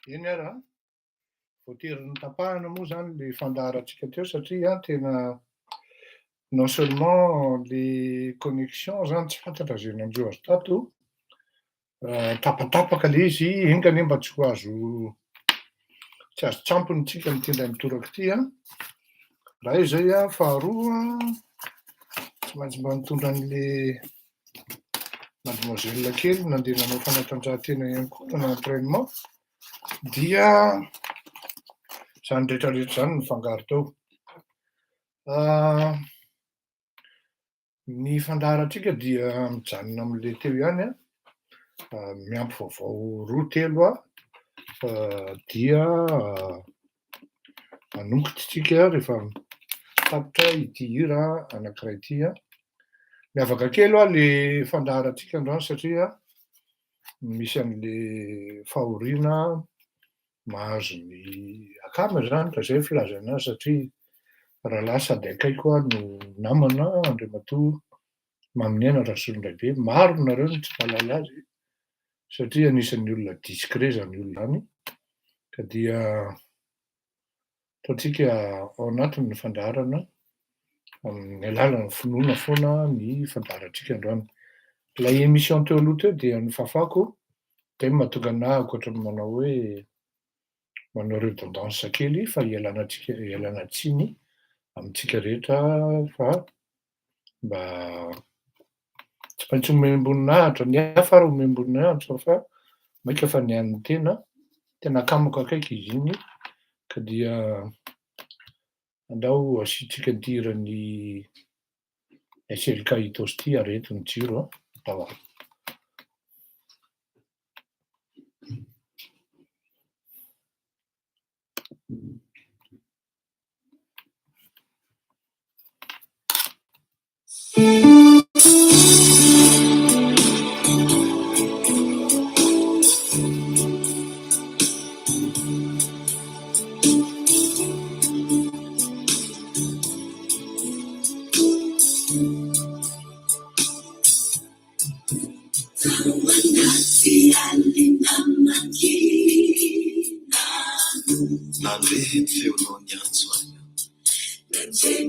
Eny ara an! Voatery notapahana moa izany ilay fandaharantsika teo satria tena non seulement le connexion izany tsy fantatra izay nanjo azy tato, tapatapaka ilay izy, enga anie mba tsy ho azo tsy azo tsampona isika amin'ity indray mitoraka ity an! Raha izay an, faharoa an, tsy maintsy mba nitondra an'le mademoiselle kely nandeha nanao fanatanjahantena ihany koa, nanao entrainement, dia izany rehetra rehetra izany nifangaro tao. Ny fandaharantsika dia mijanona amin'ilay teo ihany an, miampy vaovao roa telo aho dia manomboka isika rehefa tapitra ity hira anankiray ity an. Miavaka kely hoa le fandaharantsika androany satria misy an'le fahoriana mahazo ny akama zany ka zay filazana azy satria rahalahy sady akaiky hoa no namana Andriamatoa Maminiaina Rasolondraibe, maro nareo no tsy mahalala azy satria anisan'ny olona discret zany olona zany ka dia Ataontsika ao anatin'ny fandaharana amin'ny alalan'ny finoana foana ny fandaharantsika androany. Ilay émission teo aloha teo dia nofafako, izay no mahatonga anah ankoatra ny manao hoe manao redondance kely fa ialana antsika ialana tsiny amintsika rehetra fa mba tsy maintsy omem-boninahitra, ny hafa ary omem-boninahitra fa mainka fa ny an'ny tena, tena akamako akaiky izy iny ka dia andao asiantsika an'ity hiran'ny SLK Itaosy ity areto ny jiro an, andao ary. Nandre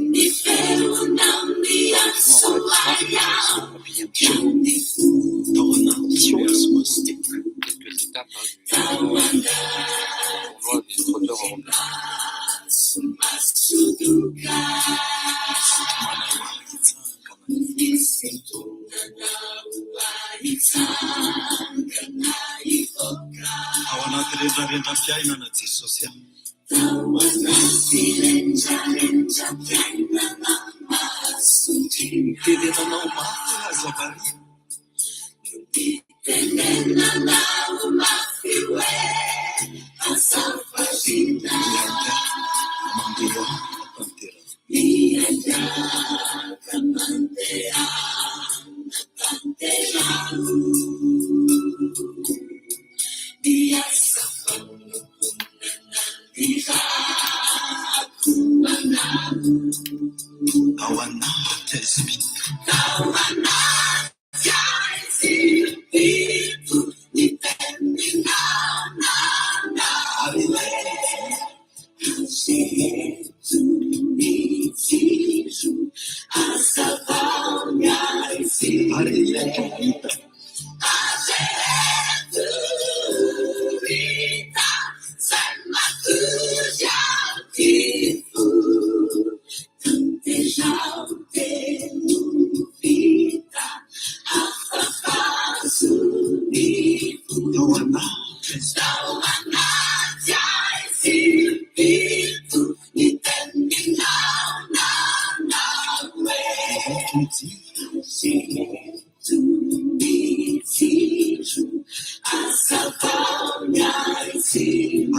ny feonao niantso ahy aho. Tao anaty miasoaso. Nisintomana ho ahy hitsangana hivoaka. Tao anaty rendrarendram-piainana Jesosy aho. Nitenenanao mafy hoe aza variana. Miainga mandeha tanteraka. Ao anaty aizim-pito. Ary eto hita. Tao anaty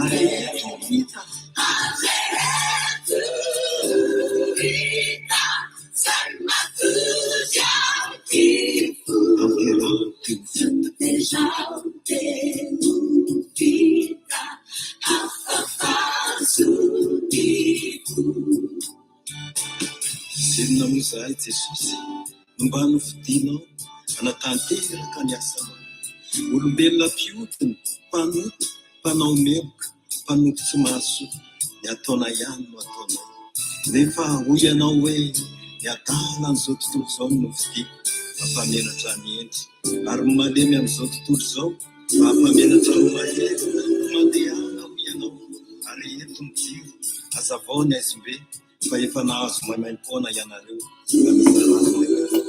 Ary eto hita. Inona moa izahay Jesosy no mba nofidinao hanatanteraka ny asanao? Olombelona mpiodina, mpanota, mpanao meloka, mpanompo tsy mahasoa, ny ataonay ihany no ataonay. Nefa hoy ianao hoe, Ny adalan'izao tontolo izao no nofidiko hampamenatra ny hendry, ary ny malemy amin'izao tontolo izao mba hampamenatra ny mahery. Mandehana, hoy ianao, ary ento ny jiro, hazavao ny haizim-be, fa efa nahazo maimaimpoana ianareo, ka mizarà maimaimpoana.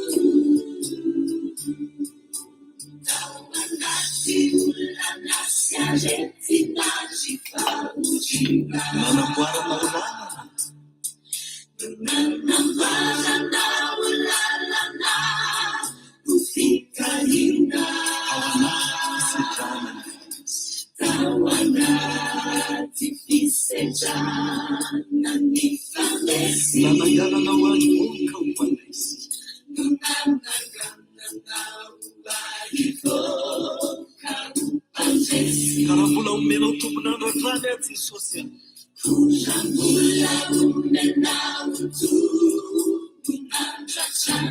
Nanamboaranao lalana. Tao anaty fisedrana nifanesy. Nanangananao ahy hivoaka ho mpandresy. Ka raha mbola omenao tombon'andro hatrany aho Jesosy a.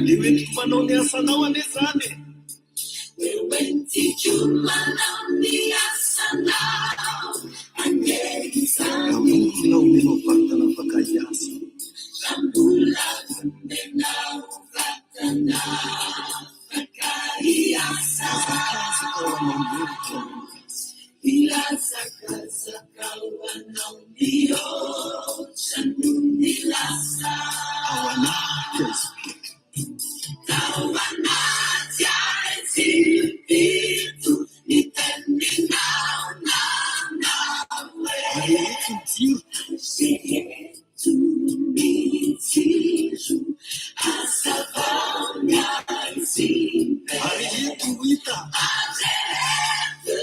Dia ho entiko manao ny asanao anie izany e. Raha mbola omenao vatana afaka hiasa. Hazakazaka ho anao mihoatra noho ny lasa. Ao anaty haizim-pito. Ary eto ny jiro. Ary eto ho hita. Tanteraho dia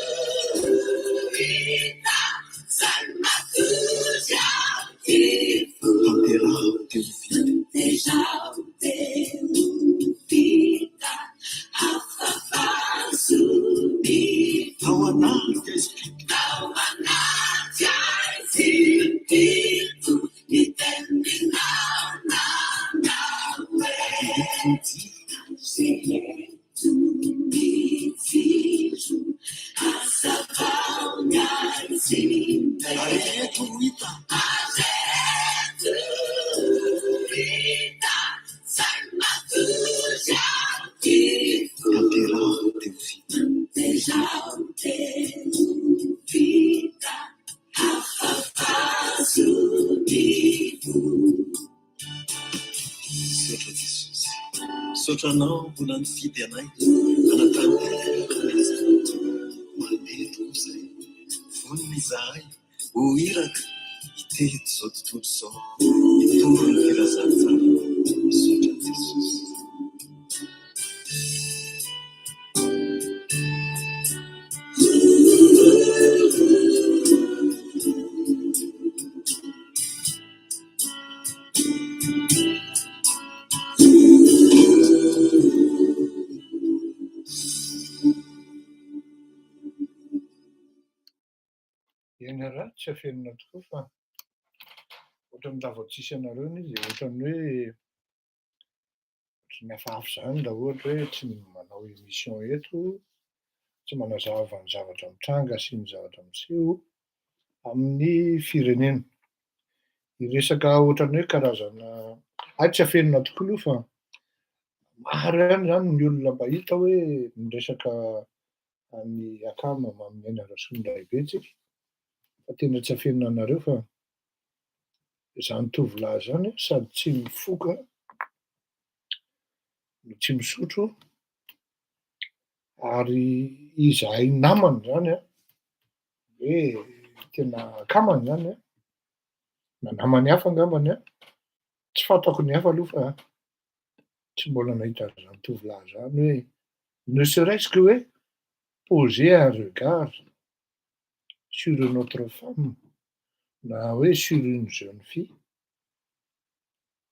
ho vita. Tao anaty haizim-pito. Ary eto ho hita. Tanteraho dia ho vita. Misaotra Jesosy. Misaotra Anao mbola nifidy anay hanatanteraka ny asanao. Mandeha tokoa izahay. Vonona izahay ho iraka hitety izao tontolo izao, hitory ny filazantsaranao. Misaotra Jesosy. Eny ra, tsy afenina tokoa fa ohatran'ny raha vao tsisy anareo anie dia ohatran'ny hoe ohatran'ny hafahafa izany raha ohatra hoe tsy manao émission eto, tsy manazava ny zavatra mitranga sy ny zavatra miseho amin'ny firenena. Hiresaka ohatran'ny hoe karazana, hay tsy afenina tokoa aloha fa maro ihany izany ny olona mba hita hoe miresaka an'i Akama Maminiaina Rasolondraibe tsika fa tena tsy afenina anareo fa izany tovolahy izany sady tsy mifoka no tsy misotro ary izahay namany izany an, hoe tena akamany izany an, na namany hafa angambany an, tsy fantako ny hafa aloha fa tsy mbola nahita an'izany tovolahy izany hoe ne serait-ce que hoe poser un regard sur une autre femme na hoe sur une jeune fille,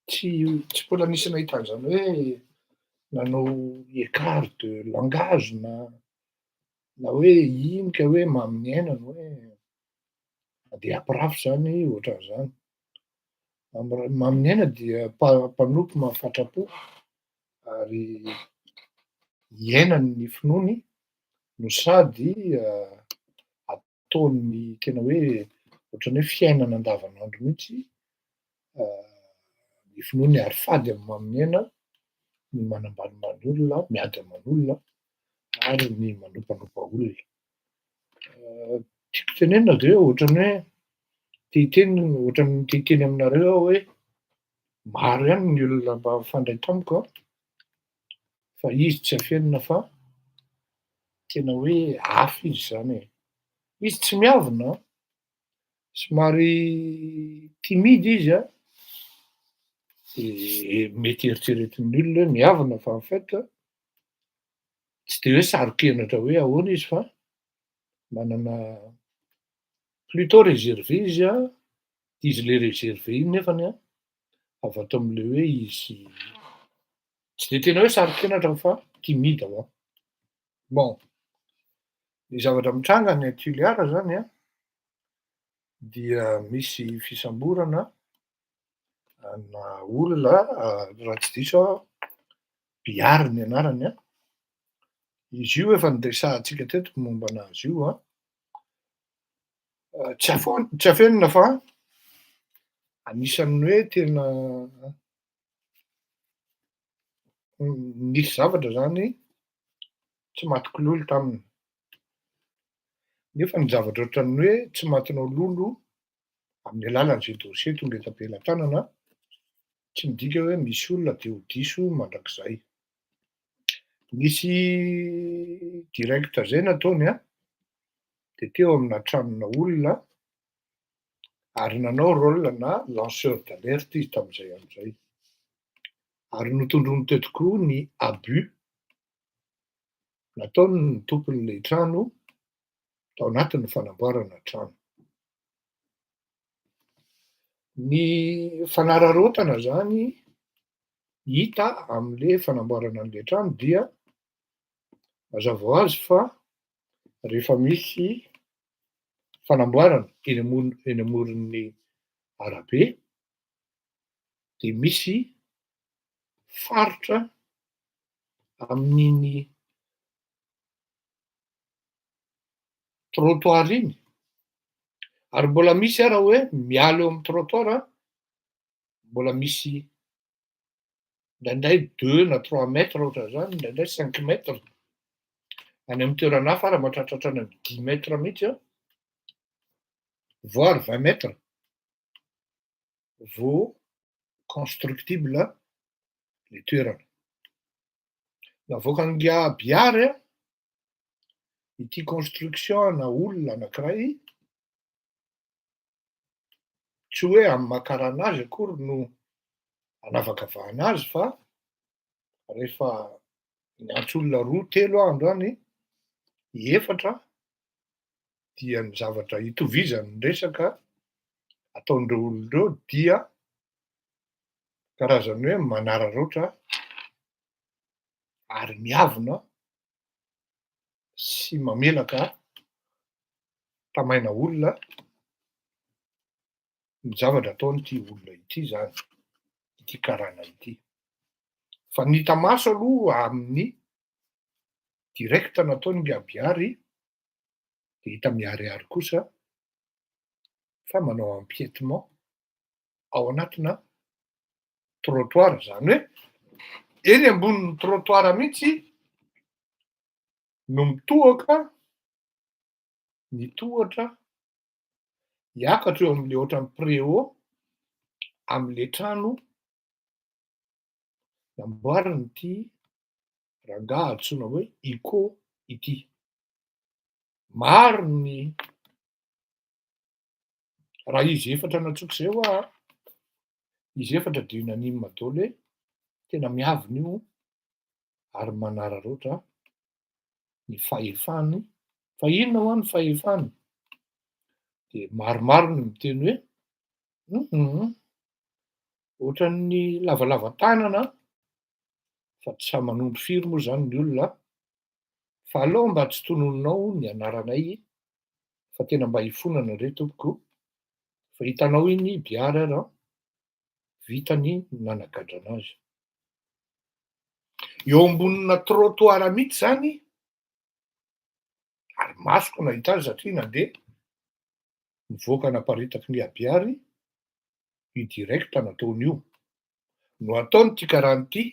tsy tsy mbola nisy nahita an'izany hoe nanao écart de langage na na hoe iny ka hoe mamy ny aina na hoe andeha hampirafy zany ohatran'izany. Maminiaina dia mpanompo mahafatra-po ary iainany ny finoany no sady ataony tena hoe ohatran'ny hoe fiainana andavanandro mihitsy ny finoany ary fady amin'i Maminiaina ny manambanimbany olona, miady aman'olona ary ny manompanompa olona. Tiako tenenina de hoe ohatran'ny hoe te hiteny, ohatran'ny te hiteny aminareo aho hoe maro ihany ny olona mba mifandray tamiko an, fa izy tsy afenina fa tena hoe hafa izy zany e. Izy tsy miavona an, somary timide izy an, de mety eritreretin'ny olona hoe miavona fa en fait tsy de hoe saro-kenatra hoe ahoana izy fa manana plutôt réservé izy an, izy le réservé iny nefany an avy ato am'le hoe izy tsy de tena hoe saro-kenatra fa timide avao. Bon, ny zavatra mitranga any Toliara zany an, dia misy fisamborana ana olona, raha tsy diso aho, Bihary ny anarany an, izy io efa niresahantsika teto momba anazy io an, tsy tsy afenina fa anisan'ny hoe tena nisy zavatra zany tsy matiko lolo taminy. Nefa ny zavatra ohatran'ny hoe tsy matinao lolo amin'ny alalan'izay dossier tonga eto am-pelatanana, tsy midika hoe misy olona de ho diso mandrakizay. Nisy direct zay nataony an, de teo amina tranona olona ary nanao rôle na lanceur d'alerte izy tam'izay andro zay. Ary notondroiny teto koa ny abus nataony ny tompon'le trano tao anatin'ny fanamboarana trano. Ny fanararaotana zany hita am'le fanamboarana an'le trano dia mazava ho azy fa rehefa misy fanamboarana eny eny amoron'ny arabe de misy faritra amin'iny trottoir iny, ary mbola misy ara hoe miala eo amy trottoir, mbola misy indraindray 2 na 3 mètres ohatran'izany, indraindray 5 mètres, any amy toerana hafa ara mahatratra hatrany amy 10 mètres mihitsy an, voire 20 mètres vao constructible le toerana. Navoakan'ingahy Bihary a ity construction ana olona anankiray, tsy hoe amy maha karana azy akory no anavakavahana azy, fa rehefa niantso olona roa telo aho androany, efatra, dia ny zavatra itovizany ny resaka ataondreo olona reo dia karazany hoe manararaotra ary miavona sy mamelaka tamaina olona ny zavatra ataon'ity olona ity zany, ity karana ity. Fa ny hita maso aloha amin'ny direct nataony ingahy Bihary de hita miharihary kosa fa manao empiètement ao anatina trottoir, zany hoe eny ambonin'ny trottoir mihitsy no mitohaka ny tohatra hiakatra eo am'le ohatran'ny préau am'le trano namboariny ity rangahy antsoina hoe Iko ity. Maro ny raha izy efatra nantsoiko zay hoa, izy efatra de unanime daholo hoe tena miavona io ary manararaotra ny fahefany. Fa inona hoa ny fahefany? De maromaro ny miteny hoe ohatran'ny lavalava tanana, fa tsy sahy manondro firy moa zany ny olona, fa aleo mba tsy tononinao ny anaranay fa tena mba hifonana re tompoko, fa hitanao iny Bihary ara. Vitany ny nanagadrana azy. Eo ambonina trottoir mihitsy zany, ary masoko nahita azy satria nandeha nivoaka naparitaky ny Abiary io direct nataony io. No ataony ity karana ity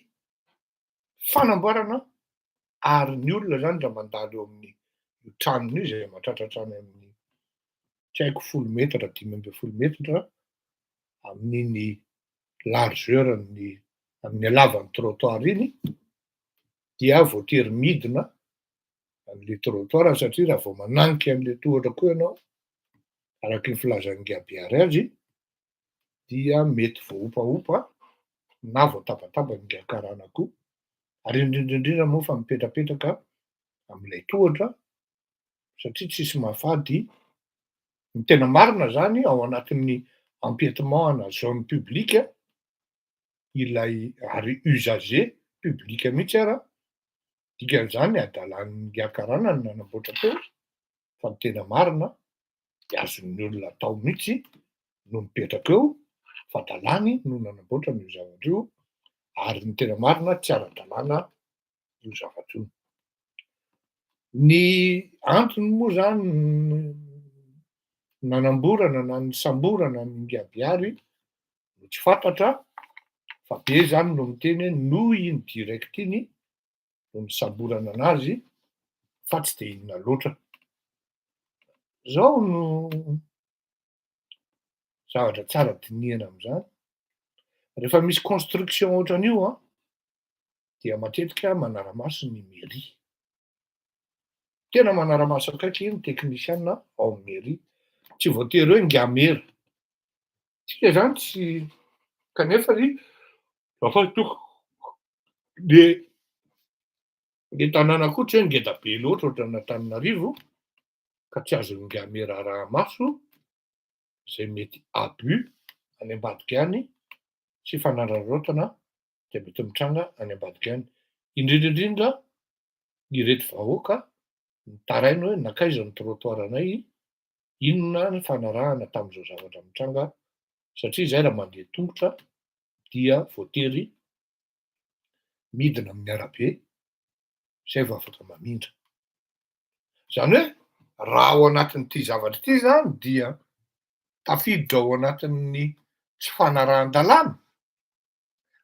fanamboarana ary ny olona zany raha mandalo eo amin'ny io tranony io izay mahatratra hatrany amin'ny tsy haiko folo metatra 15 metatra amin'iny largeur ny amin'ny halavan'ny trottoir iny dia voatery midina an'le trottoir satria raha vao mananika an'le tohatra koa ianao araky ny filazan'ny Gabiary azy dia mety voaompaompa na voatabataba ny karana koa ary indrindra indrindra moa fa mipetrapetraka amin'ilay tohatra satria tsisy mahafady ny tena marina zany ao anatin'ny empiètement ana zone publique ilay ary usager public mihitsy ara. Dikan'izany adalan'ny karana no nanamboatra teo fa ny tena marina de azon'ny olona atao mihitsy no mipetraka eo fa dalàny no nanamboatra an'io zavatra io ary ny tena marina tsy ara-dalàna io zavatra io. Ny antony moa zany nanamborana na nisamborana ny Gabiary no tsy fantatra fa be zany no miteny hoe noho iny direct iny no nisamborana anazy fa tsy de inona loatra. Zao no zavatra tsara dinihana am'zany. Rehefa misy construction ohatran'io an, dia matetika manara-maso ny mairie. Tena manara-maso akaiky ny teknisiana ao amin'ny mairie. Tsy voatery hoe ngamera. Tsika zany tsy kanefa ny afa toko le le tanàna koa tsy hoe ngeda be loatra ohatran'Antananarivo ka tsy azon'ny ngamera araha-maso izay mety abus any ambadika any sy fanararaotana dia mety mitranga any ambadika any. Indrindra indrindra ireto vahoaka mitaraina hoe nankaiza ny trottoir anay, inona ny fanarahana tamin'izao zavatra mitranga satria izay raha mandeha tongotra dia voatery midina amin'ny arabe izay vao afaka mamindra. Izany hoe raha ao anatin'ity zavatra ity izany dia tafiditra ao anatin'ny tsy fanarahan-dalàna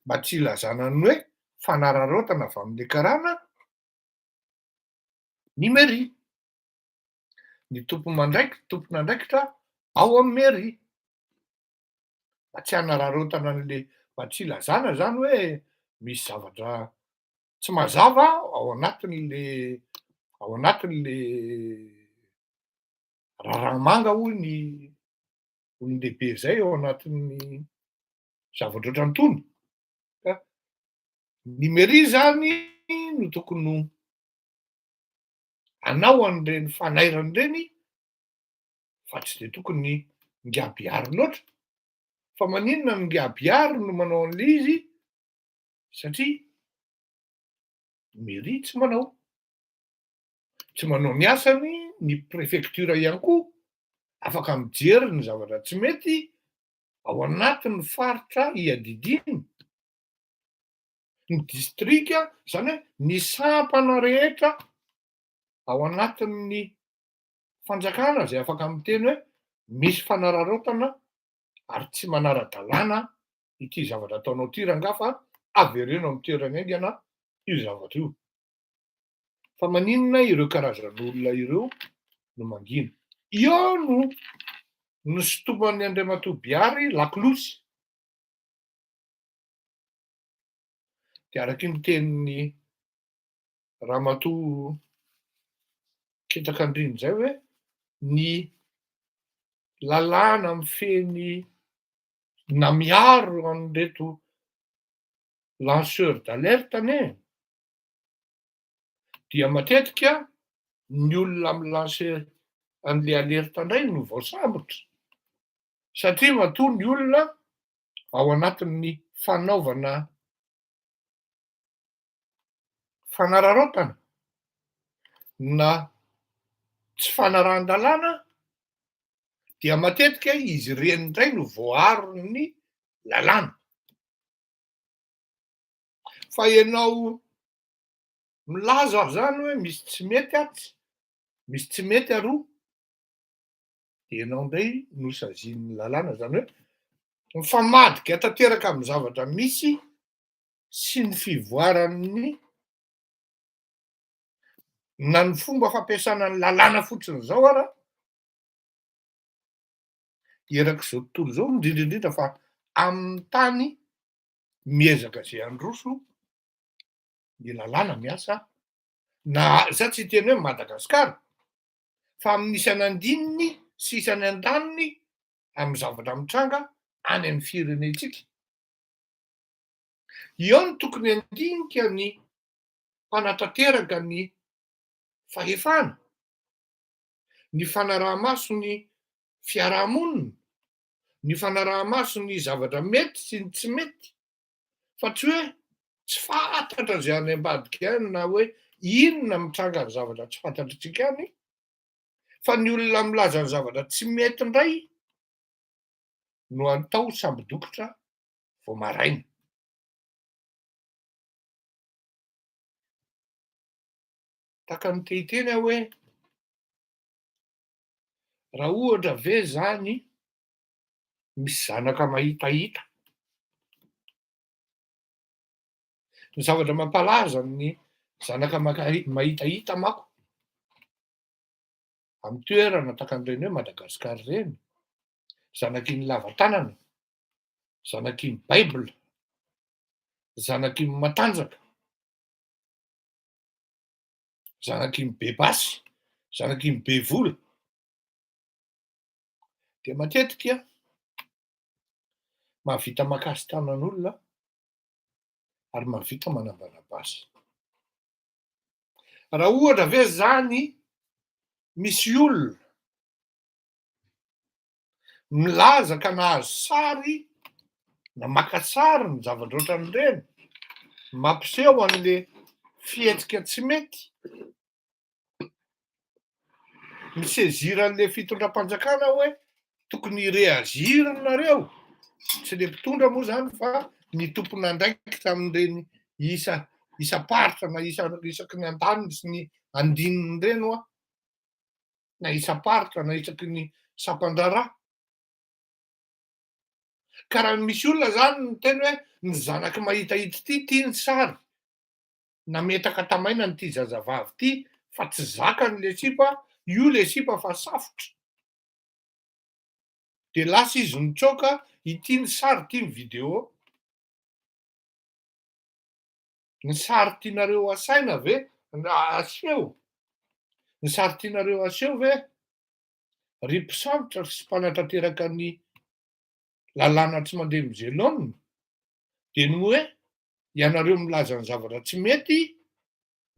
mba tsy hilazana ny hoe fanararaotana avy amin'ilay karana ny mairie. Ny tompon'andraikitra tompon'andraikitra ao amin'ny mairie. Mba tsy hanararaotana an'le mba tsy hilazana zany hoe misy zavatra tsy mazava ao anatin'le ao anatin'le raharaha manga hoy ny olon-dehibe zay ao anatin'ny zavatra ohatran'itony. Ka ny mairie zany no tokony hanao an'ireny fanairana ireny fa tsy de tokony ngiabiary loatra. Fa maninona ny ngiabiary no manao an'le izy? Satria mairie tsy manao. Tsy manao ny asany ny préfecture ihany koa afaka mijery ny zavatra tsy mety ao anatin'ny faritra iadidiany. Ny distrika, zany hoe ny sampana rehetra ao anatin'ny fanjakana zay afaka miteny hoe misy fanararaotana ary tsy manara-dalàna ity zavatra ataonao ity rangahy fa avereno amin'ny toerany haingana io zavatra io. Fa maninona ireo karazan'olona ireo no mangina? Eo no nosintoman'ny Andriamatoa Biary lakolosy. Dia araky ny tenin'ny Ramatoa Ketakandriana izay hoe ny lalàna mifehy ny na miaro an'ireto lanceur d'alerte anie dia matetika ny olona mi-lancer an'le alerte indray no voasambotra satria matoa ny olona ao anatin'ny fanaovana fanararaotana na tsy fanarahan-dalàna dia matetika izy ireny indray no voaaron'ny lalàna. Fa ianao milaza zany hoe misy tsy mety atsy, misy tsy mety aroa, de ianao indray no sazian'ny lalàna, zany hoe mifamadika tanteraka amin'ny zavatra misy sy ny fivoaran'ny na ny fomba fampiasana ny lalàna fotsiny zao ara erak'izao tontolo izao, indrindra indrindra fa amin'ny tany miezaka zay handroso ny lalàna miasa, na za tsy hiteny hoe Madagasikara fa amin'ny isan'andininy sy isany andaniny amin'ny zavatra mitranga any amin'ny firenentsika. Eo no tokony handinika ny mpanatanteraka ny fahefana, ny fanaraha-maso ny fiarahamonina, ny fanaraha-maso ny zavatra mety sy ny tsy mety, fa tsy hoe tsy fantatra izay any ambadika any na hoe inona mitranga ny zavatra tsy fantatritsika any, fa ny olona milaza ny zavatra tsy mety indray no atao sambo-dokotra vao maraina. Tahaka ny te hiteny aho hoe raha ohatra ve zany misy zanaka mahitahita, ny zavatra mampalaza ny zanaka mahitahita manko amin'ny toerana tahaka an'ireny hoe Madagasikara ireny, zanaky ny lava tanana, zanaky ny Bible, zanaky ny matanjaka, zanaky ny be basy, zanaky ny be vola, dia matetika mahavita makasy tanan'olona ary mahavita manambana basy. Raha ohatra ve zany misy olona milaza ka nahazo sary na maka sary ny zavatra ohatran'ireny, mampiseho an'le fihetsika tsy mety, mi-saisir an'le fitondram-panjakana hoe tokony hi-réagir nareo, tsy le mpitondra moa zany fa ny tompon'andraikitra amin'ireny isa isam-paritra na isa isaky ny andaniny sy ny andininy ireny hoa, na isam-paritra na isaky ny sampan-draharaha. Ka raha misy olona zany miteny hoe ny zanaky mahitahita ity, ity ny sary, nametaka tamaina an'ity zazavavy ity fa tsy zakany le sipa, io le sipa fa safotra. De lasa izy nitsoaka, ity ny sary, ity ny vidéo. Ny sary tianareo asaina ve aseho? Ny sary tianareo aseho ve ry mpisambotra sy mpanatanteraka ny lalàna tsy mandeha amin'izay laoniny dia ny hoe ianareo milaza ny zavatra tsy mety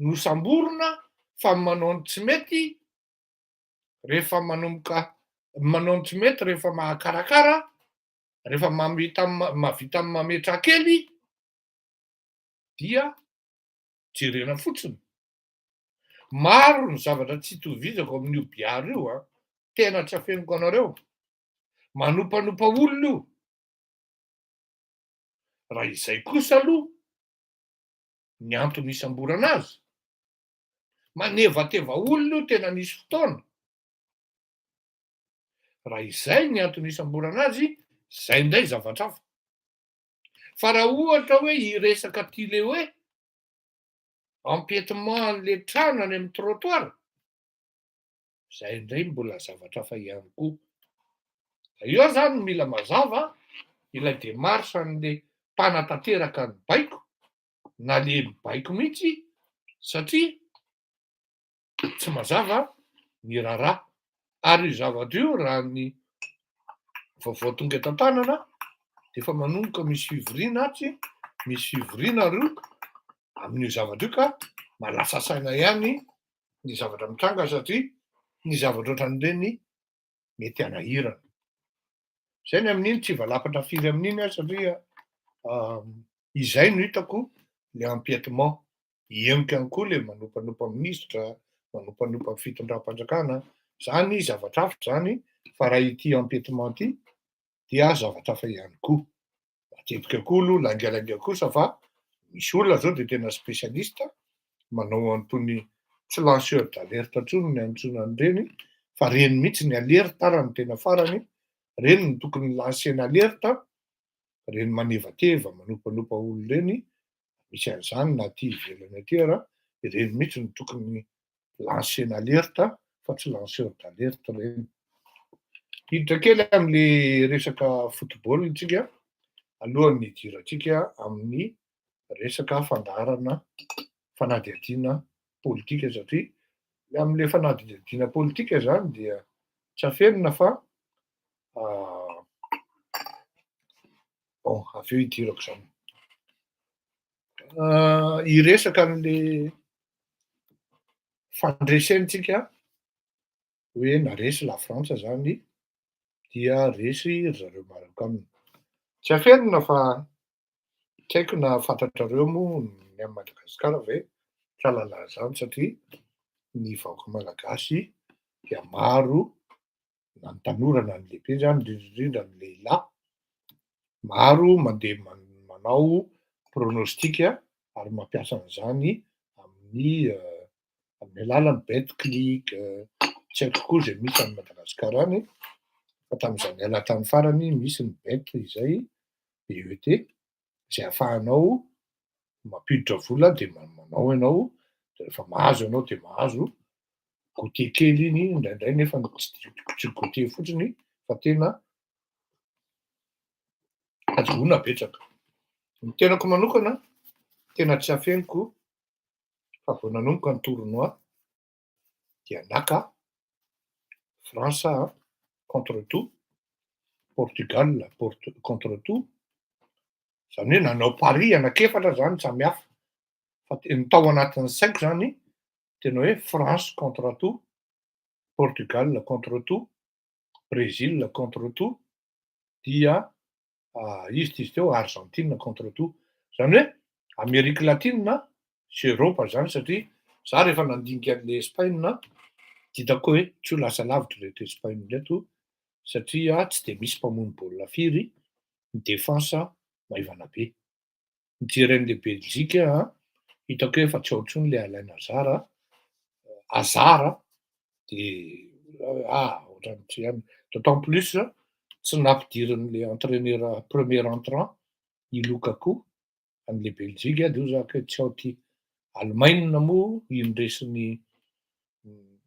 no samborina fa manao ny tsy mety rehefa manomboka manao ny tsy mety rehefa mahakarakara rehefa mamita mahavita mametra-kely dia jerena fotsiny. Maro ny zavatra tsy itovizako amin'io Biara io an, tena tsy afeniko anareo. Manompanopa olona io. Raha izay kosa aloha ny antony isamborana azy, manevateva olona io tena nisy fotoana. Raha izay ny antony isamborana azy, zay indray zavatra hafa. Fa raha ohatra hoe hiresaka aty le hoe empiètement an'le trano any amin'ny trottoir, zay indray mbola zavatra hafa ihany koa. Eo zany no mila mazava ilay démarche an'le mpanatanteraka ny baiko na le mibaiko mihitsy satria tsy mazava ny raharaha. Ary io zavatra io raha ny vaovao tonga eto an-tanana dia efa manomboka misy fivoriana atsy, misy fivoriana aroa amin'io zavatra io ka mahalasa saina ihany ny zavatra mitranga satria ny zavatra ohatran'ireny mety hanahirana. Zay ny amin'iny, tsy hivalapatra firy amin'iny aho satria izay no hitako le empiètement. Henoko ihany koa le manompanopa minisitra, manompanopa fitondram-panjakana, zany zavatra hafa zany fa raha ity empiètement ity dia zavatra hafa ihany koa. Matetika koa aloha laingalainga kosa fa Misy olona zao de tena spécialiste manao an'itony, tsy lanceur d'alerte intsony ny antsoina an'ireny, fa reny mihitsy ny alerte ara ny tena farany, reny no tokony lancer-na alerte, reny manevateva manompanopa olo reny, misy an'izany na aty ivelany aty ara, ireny mihitsy no tokony lancer-na alerte fa tsy lanceur d'alerte reny. Hiditra kely am'le resaka football tsika alohan'ny hidirantsika amin'ny resaka fandaharana fanadihadiana politika, satria am'le fanadihadiana politika zany dia tsy afenina fa bon, avy eo hidirako zany. Hiresaka an'le fandresentsika hoe naresy la Frantsa zany dia resy ry zareo Marokana. Tsy afenina fa tsy haiko na fantatrareo moa ny amy Madagasikara ve tsy ahalala zany, satria ny vahoaka malagasy dia maro na ny tanora na ny lehibe zany, indrindrindrindra ny lehilahy, maro mandeha manao pronostic ary mampiasa an'izany amin'ny alalan'ny Betclic. Tsy haiko koa zay misy any Madagasikara any, fa tam'izany niala tany farany misy ny bet izay BET zay ahafahanao mampiditra vola de manao ianao, de rehefa mahazo ianao de mahazo goûter kely iny indraindray, nefa tsy goûter fotsiny fa tena azahoana betsaka. Ny tenako manokana tena tsy afeniko fa vao nanomboka ny tournoi dia naka France contre tout, Portugal contre tout, zany hoe nanao pari anakefatra zany samy hafa, fa ny tao anatin'ny saiko zany tena hoe France contre tout, Portugal contre tout, Brésil contre tout, dia izy ty izy teo Argentine contre tout, zany hoe Amérique latine sy Eropa zany, satria za rehefa nandinika an'le Espagne hitako hoe tsy ho lasa lavitra reto Espagne reto, satria tsy de misy mpamono baolina firy, ny défense maivana be. Mijery an'le Belgique hitako hoe efa tsy ao intsony le Alain Hazard Hazard, de ohatrany tsy ihany, d'autant plus tsy nampidirin'le entraîneur premier entrant i Lukaku an'le Belgique, de io zako hoe tsy ao ty. Allemagne moa iny resiny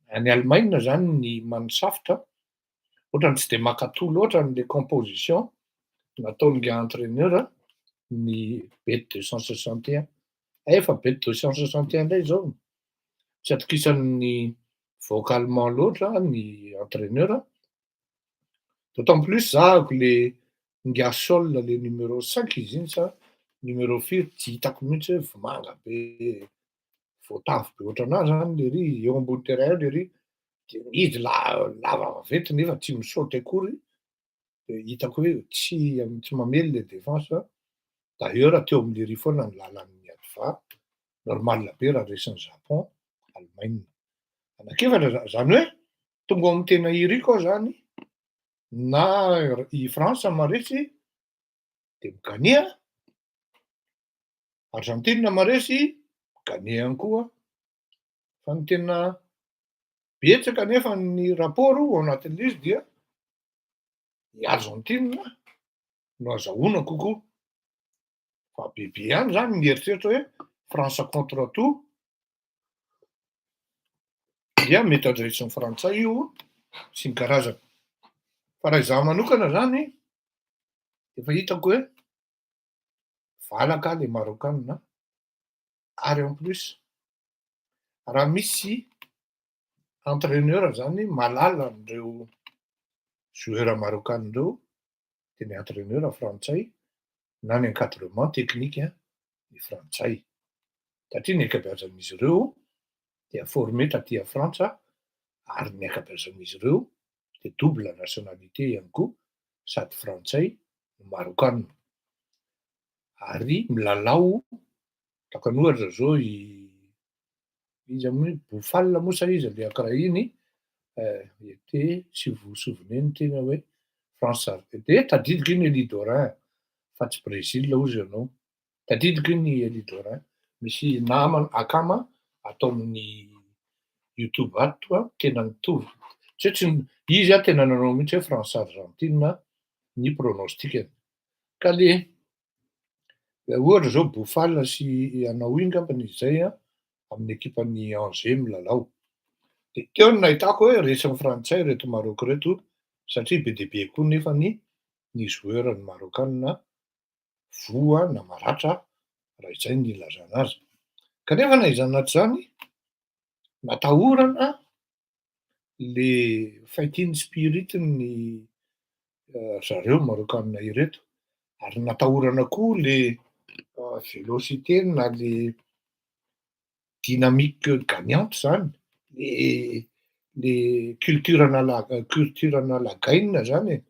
any Allemagne zany ny Mannschaft ohatrany tsy de mankatò loatra an'le composition nataon'le entraîneur ny Bet 261. Efa Bet 261 ndray zao tsy atokisan'ny vahoaka allemand loatra ny entraîneur, d'autant plus zahako le Ngasol, le numéro 5 izy iny sa numéro firy, tsy hitako mihitsy hoe vomanga be voatavo be ohatry anazy zany le ry eo ambony terrain eo, le ry de mihidy lava vaventy nefa tsy misaoty akory, de hitako hoe tsy mamely le défense. D'ailleurs teo am'le ry foana ny lalan'ny adva, normal be raha resin'ny Japon Allemagne anakefatra zany hoe tonga ao amy tena iriko aho zany, na i France maresy de mi-gagner, Argentine maresy mi-gagner ihany koa, fa ny tena betsaka nefa ny rapport ao anatin'le izy dia i Argentine no azahoana kokoa, fa bebe ihany zany mieritreritra hoe France contre tout dia mety andraisin'ny frantsay io sy ny karazany. Fa raha izaho manokana zany efa hitako hoe valaka le Marokana, ary en plus raha misy entraîneur zany malala an'ireo joueur marokana ireo de ny entraîneur frantsay na ny encadrement technique ny frantsay, satria ny ankabeazan'izy ireo dia formé taty a Frantsa, ary ny ankabeazan'izy ireo de double nationalité ihany koa, sady frantsay no marokana, ary milalao takany ohatra zao i izy moa Boufal moa sa izy le anankiray iny était, si vous vous souvenez, ny tena hoe France de tadidiko iny Elidorin fa tsy Brésil ozy ianao. Tadidiko iny Elidorin, misy namana akama ato amin'ny youtube ato a, tena mitovy, tsy hoe tsy izy a tena nanao mihitsy hoe France Argentine ny pronostic-ny. Ka le ohatra zao Boufal sy anao iny ngambany izy zay a, amin'ny ekipan'ny Angers milalao. De teo no nahitako hoe resin'ny frantsay reto Maroc reto satria be de be koa nefany ny joueur ny marokana voa na maratra raha izay ny ilazana azy. Kanefa na izany na tsy zany, natahorana le fighting spirit ny zareo marokana ireto ary natahorana koa le vélocité na le dynamique gagnante zany, le culture-na la culture-na la gagne zany e,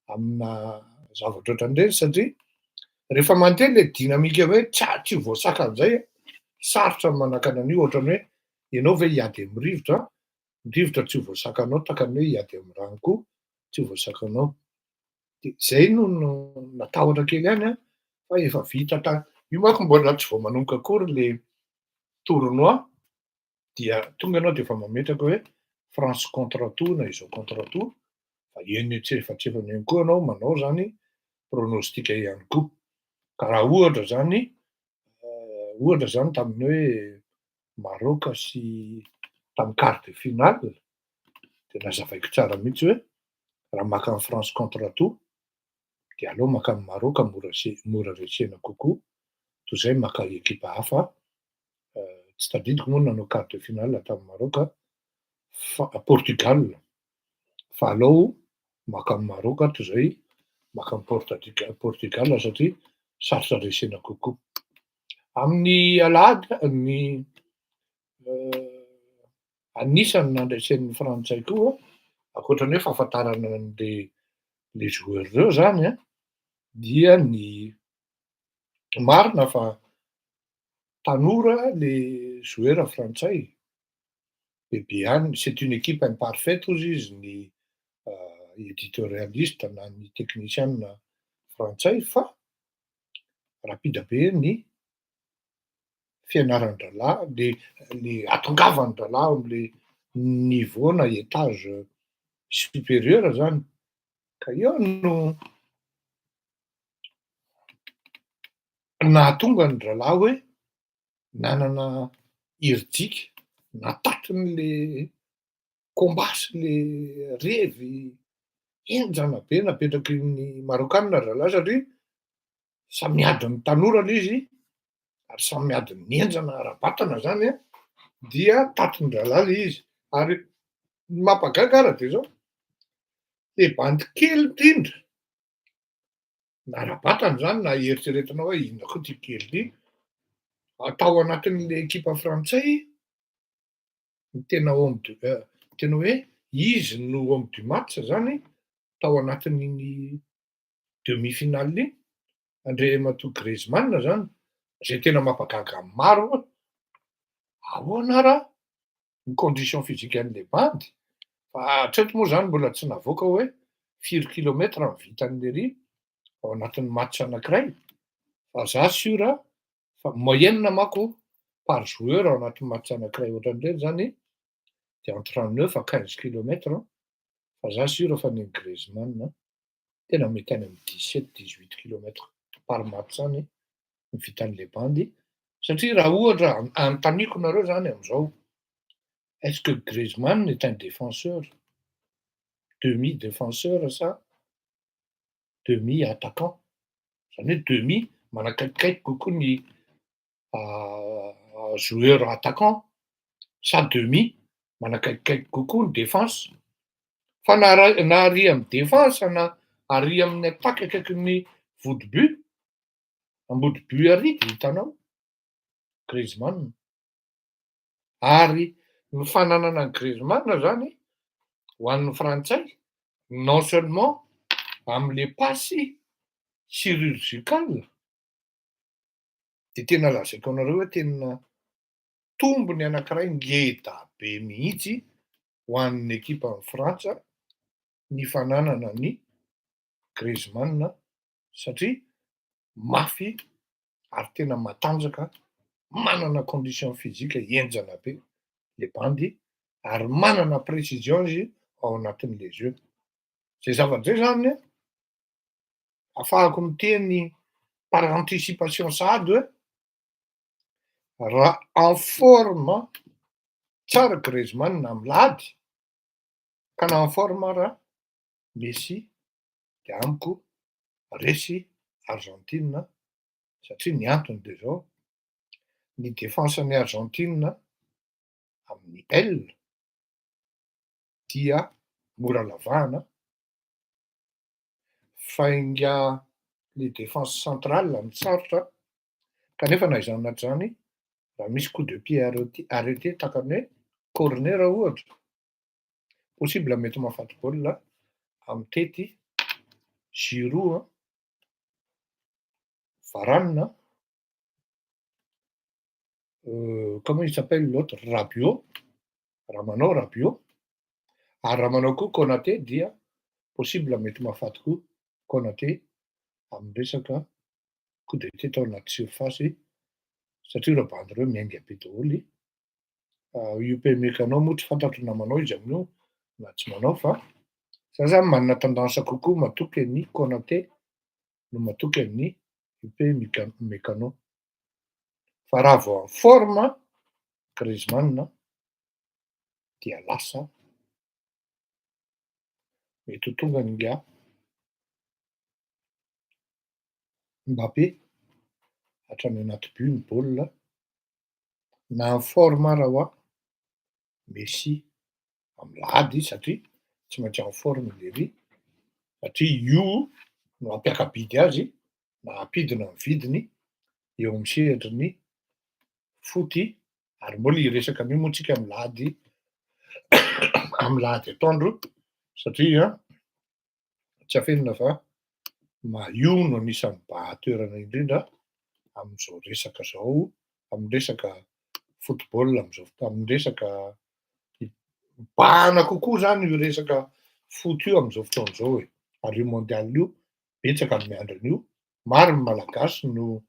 amina zavatra ohatran'ireny satria rehefa mandeha le dynamique hoe tsy voasakana zay, sarotra ny manakana an'io. Ohatrany hoe ianao ve hiady amy rivotra, ny rivotra tsy ho voasakanao, tahaka ny hoe hiady amy rano koa tsy ho voasakanao. De zay no natahotra kely ihany a, fa efa vita ta io manko mbola tsy vao manomboka akory le tournoi dia tonga anao de efa mametraka hoe France contre tout na izao contre tout, fa eny antsefatsefany eny koa anao manao zany pronostic ihany koa. Ka raha ohatra zany tamin'ny hoe Maroc sy tamy quart de finale de nazavaiko tsara mihitsy hoe raha maka ny France contre tout de aleo maka ny Maroc, mora se- mora resena kokoa toy zay maka ekipa hafa. Tsy tadidiko moa nanao quart de finale tamy Maroc fa Portugal, fa aleo maka ny Maroc toy zay maka ny Portugal satria sarotra resena kokoa. Amin'ny alahady ny anisany nandresen'ny frantsay koa, ankoatrany hoe fahafantarana an'le le joueur reo zany a, dia ny marina fa tanora le joueur frantsay bebe any, c'est une équipe imparfaite ozy izy ny éditorialiste na ny technicien frantsay, fa rapide be ny fianaran-drahalahy le ahatongavan-drahalahy am'le niveau na étage supérieur zany. Ka eo no nahatonga ny rahalahy hoe nanana herijika natatin'le combat sy le revy henjana be napetraky ny marokana rahalahy, satria samy miady ny tanora le izy ary samy miady ny henjana ara-batana zany a, dia tatin-drahalahy le izy. Ary ny mampagaga ara de zao, le bandy kely indrindra na ara-batana zany na eritreretinao hoe inona koa ty kely ty atao anatin'le ekipa frantsay, ny tena homme de tena hoe izy no homme du match zany tao anatin'iny demi finale iny, Andriamatoa Griezmann zany, zay tena mampagaga maro hoe ahoana raha ny condition physique an'le bandy, fa hatreto moa zany mbola tsy navoaka hoe firy kilomètre ny vitan'le ry ao anatin'ny match anankiray, fa za sûr fa moyenne manko par joueur ao anatin'ny match anankiray ohatran'ireny zany de entre 9 à 15 kilomètres, fa za sûr fa ny Griezmann tena mety any amy 17, 18 kilomètres par match any ny vitan'le bandy. Satria raha ohatra anotaniko nareo zany am'izao, est-ce que Griezmann est un défenseur, demi défenseur sa demi attaquant? Zany hoe demi manakaikikaiky kokoa ny joueur attaquant sa demi manakaikikaiky kokoa ny défense? Fa na ra- na ary amy défense na ary amin'ny attaque akaiky ny vody but, ambody but ary de hitanao Griezmann. Ary ny fananana ny Griezmann zany ho an'ny frantsay, non seulement am'le passe chirurgicale, de tena lazaiko anareo hoe tena tombony anankiray ngeda be mihitsy ho an'ny ekipa ny Frantsa ny fananana ny Griezmann, satria mafy. ary tena matanjaka, manana condition physique henjana be le bandy ary manana précision izy ao anatin'le jeu. Zay zavatra zay zany an, ahafahako miteny par anticipation sahady hoe raha en forme tsara Griezmann amy lahady ka na en forme raha Messi de amiko resy Argentine, satria ny antony de zao: ny défense-n'ny Argentine amin'ny aile dia mora lavahana, fa inga le défense centrale no sarotra, kanefa na izany na tsy zany, raha misy coup de pied arrêté tahaka ny hoe corner ohatra, possible mety mahafaty baolina amy tety Giroud an, Varane, comment il s'appelle l'autre, Rabiot, raha manao Rabiot, ary raha manao koa Konaté dia possible mety mahafaty koa Konaté amy resaka coup de tête ao anaty surface, satria reo bandy reo miainga be daholy. Upamecano moa tsy fantatro na manao izy amin'io na tsy manao, fa za zany manana tendance kokoa matoky any Konaté no matoky any Upamecano. Fa raha vao en forme Griezmann dia lasa mety ho tonga nga Mbappé hatrany anaty but ny baolina, na en forme raha hoa Messi amy lahady, satria tsy maintsy en forme lery, satria io no hampiaka-bidy azy na hampidina ny vidiny eo amy sehatry ny foot. Ary mbola hiresaka an'io moa tsika amy lahady atoandro, satria tsy afenina fa ma io no anisan'ny bahan-toerana indrindra am'izao resaka zao, amy resaka football am'izao fotoa, amy resaka bahana kokoa zany io resaka foot io am'izao fotoana zao e. Ary io mondial io betsaka ny miandry an'io, maro ny Malagasy no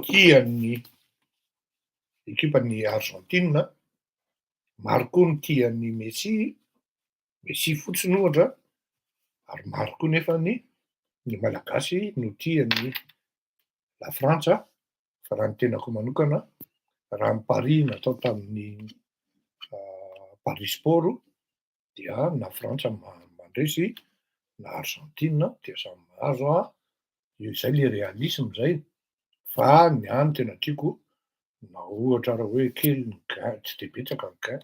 tian'ny ekipany Argentine, maro koa ny tian'ny Messi, Messi fotsiny ohatra, ary maro koa nefa ny Malagasy no tian'ny la Frantsa. Fa raha ny tenako manokana, raha ny pari natao tamin'ny pari sport dia na Frantsa mandresy na Argentine dia samy mahazo a, zay le réalisme zay. Fa ny any tena tiako, na ohatra raha hoe kely ny gain, tsy de betsaka ny gain,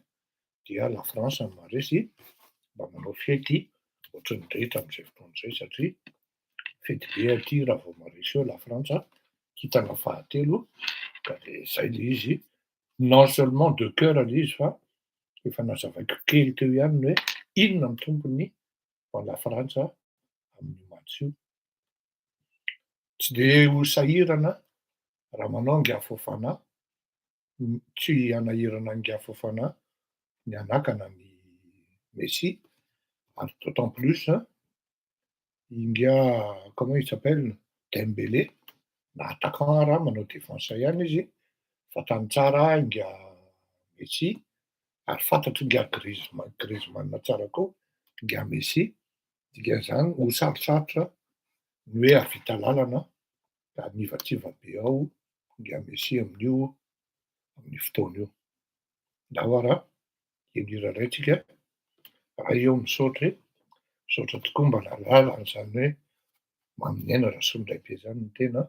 dia la France no maharesy, mba manao fety ohatran'ny rehetra am'izay fotoana zay, satria fety be aty raha vao maharesy eo la Frantsa, kintana fahatelo. Ka de zay le izy, non seulement de cœur le izy, fa efa nazavaiko kely teo ihany ny hoe inona ny tompony ho la Frantsa amin'ny match io. Tsy de ho sahirana raha manao ngia Fofana, tsy hanahirana ngia Fofana ny anakana ny Messi, ary d'autant plus ingia, comment il s'appelle, Dembélé, na attaquant raha manao défense ihany izy, fantany tsara ingia Messi, ary fantatry ingia Griezmann tsara koa ingia Messi, dikan'izany ho sarotsarotra ny hoe hahavita lalana ka hanivatsiva be ao ingia Messi amin'io amin'ny fotoana io. Ndao ara indrindra indray tsika raha eo misaotra e, misaotra tokoa mba nahalala an'izany hoe mamin'aina Rasolondraibe zany ny tena,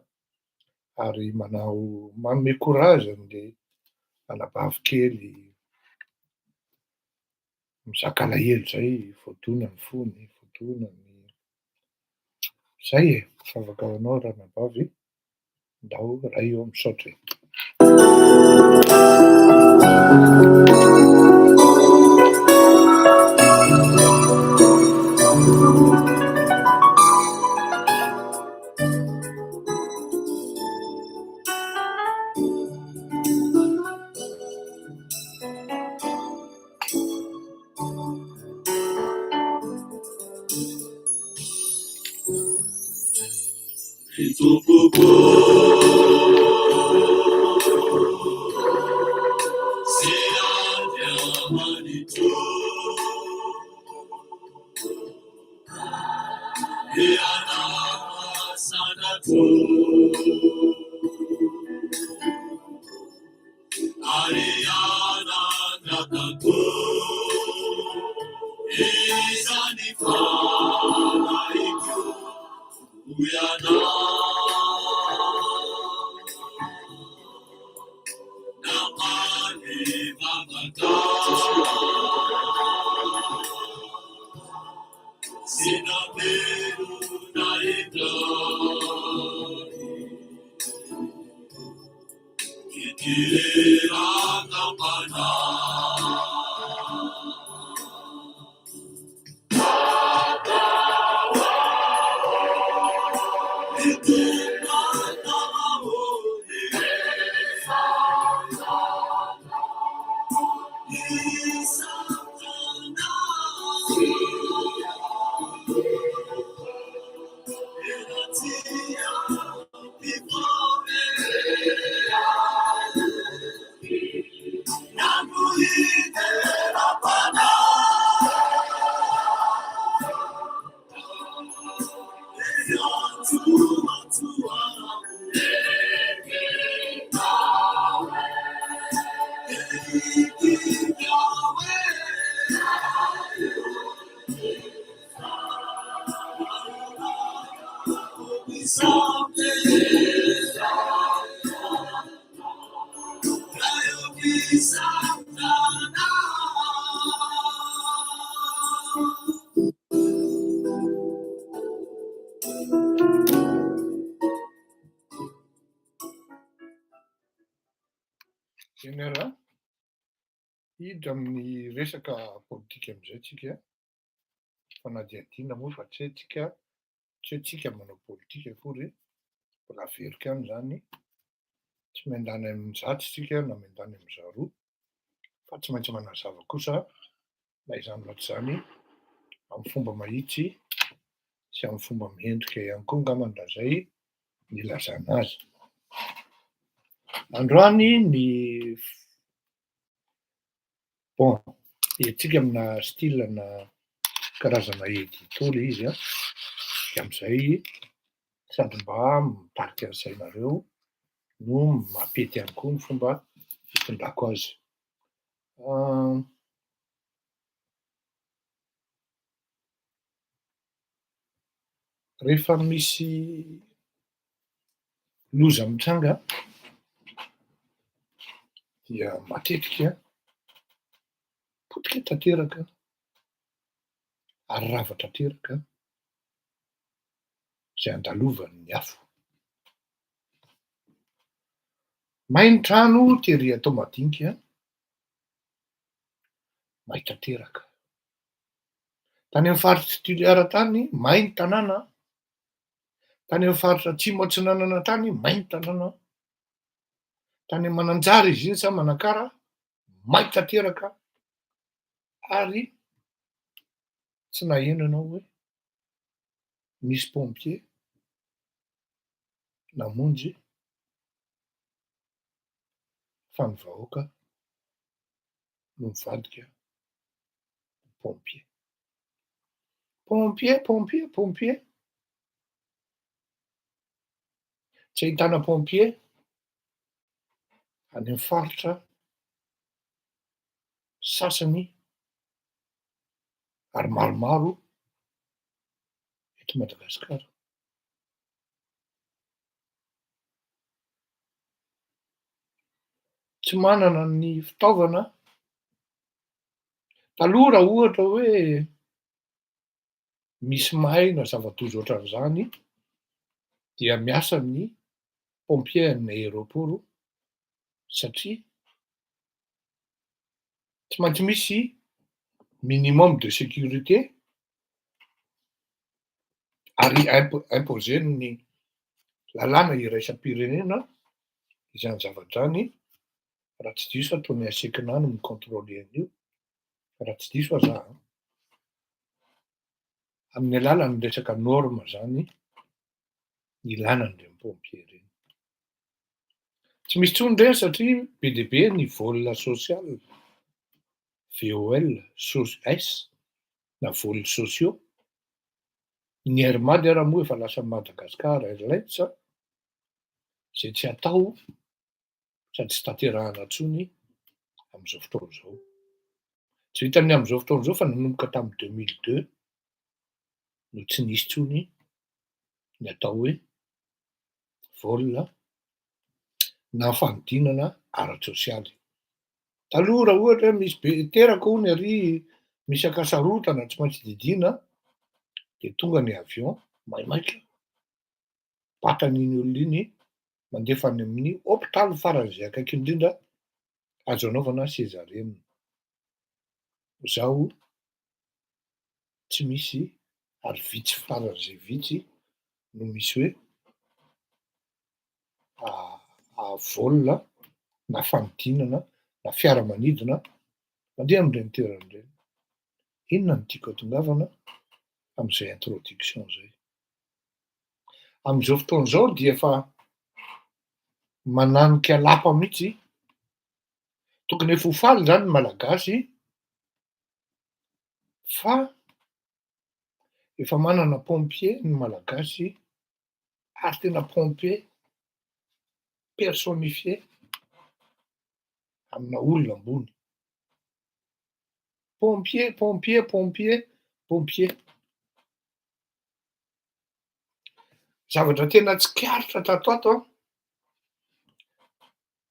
ary manao manome courage an'le anabavy kely mizaka alahelo zay, voadona ny fony, voadona ny zay e. Mivavaka ho anao ranabavy, ndao ray eo misaotra e. Ry Tompoko sy Andriamanitro, Ianao sanatro. Ary anandratako izany fanahiko ho ianao. Namaly vavaka sy namelona indray. Eny ary an, hiditra amin'ny resaka politika amin'izay tsika, fanadihadiana moa fa tsy hoe tsika tsy hoe tsika manao politika akory, mbola averiko ihany izany, tsy miandany amin'izatsy tsika na miandany amin'izaroa, fa tsy maintsy manazava kosa na izany na tsy izany amin'ny fomba mahitsy sy amin'ny fomba mendrika ihany koa angambany raha izay ny ilazana azy. Androany ny bon, hetsika amina style na karazana édito le izy an, de am'zay sady mba mitarika ny sainareo no mampety ihany koa ny fomba hitondrako azy. Rehefa misy loza mitranga dia matetika potika tanteraka ary rava tanteraka izay andalovan'ny afo. May ny trano tery atao madinika, may tanteraka. Tany amin'ny faritr'i Toliara tany, may ny tanàna. Tany amin'ny faritra Atsimo Atsinanana tany, may ny tanàna. Tany Mananjary izy iny sa Manakara, may tanteraka ary tsy naheno ianao hoe nisy pompier namonjy fa ny vahoaka no nivadika ho pompier. Pompier, pompier, pompier. Tsy ahitana pompier any amin'ny faritra sasany ary maromaro eto Madagasikara. Tsy manana ny fitaovana taloha raha ohatra hoe misy may na zava-doza ohatran'izany dia miasa ny pompier an'ny aéroport satria tsy maintsy misy minimum de sécurité ary imp- imposer-n'ny lalàna iraisam-pirenena izany zavatra izany, raha tsy diso aho toa ny ASECNA no mi-contrôler an'io, raha tsy diso aho za an, amin'ny alalan'ny resaka norme zany. Ilana an'ireny pompier ireny. Tsy misy intsony ireny satria be dia be ny vol social, VOL, S na vols sociaux. Ny Air Mad ara moa efa lasa Madagascar Airlines izay tsy atao sady tsy tanterahana intsony amin'izao fotoana izao. Tsy vitan'ny amin'izao fotoana izao fa nanomboka tamin'ny 2002 no tsy nisy intsony ny atao hoe vol na fanodinana ara-tsosialy. Taloha raha ohatra hoe misy be teraka hono ary misy ankasarotana tsy maintsy didiana dia tonga ny avion maimaika batan'iny olona iny mandefa any amin'ny hopitaly faran'izay akaiky indrindra azo anaovana césarienne. Izao tsy misy ary vitsy faran'izay vitsy no misy hoe vol na fanodinana na fiaramanidina mandeha amin'ireny toerana ireny. Inona no tiako hatongavana amin'izay introduction izay? Amin'izao fotoana izao dia efa mananika lapa mihitsy, tokony efa ho faly izany ny Malagasy fa efa manana pompier ny Malagasy ary tena pompier personnifié amina olona ambony. Pompier, pompier, pompier, pompier. Zavatra tena tsikaritra tato ato an,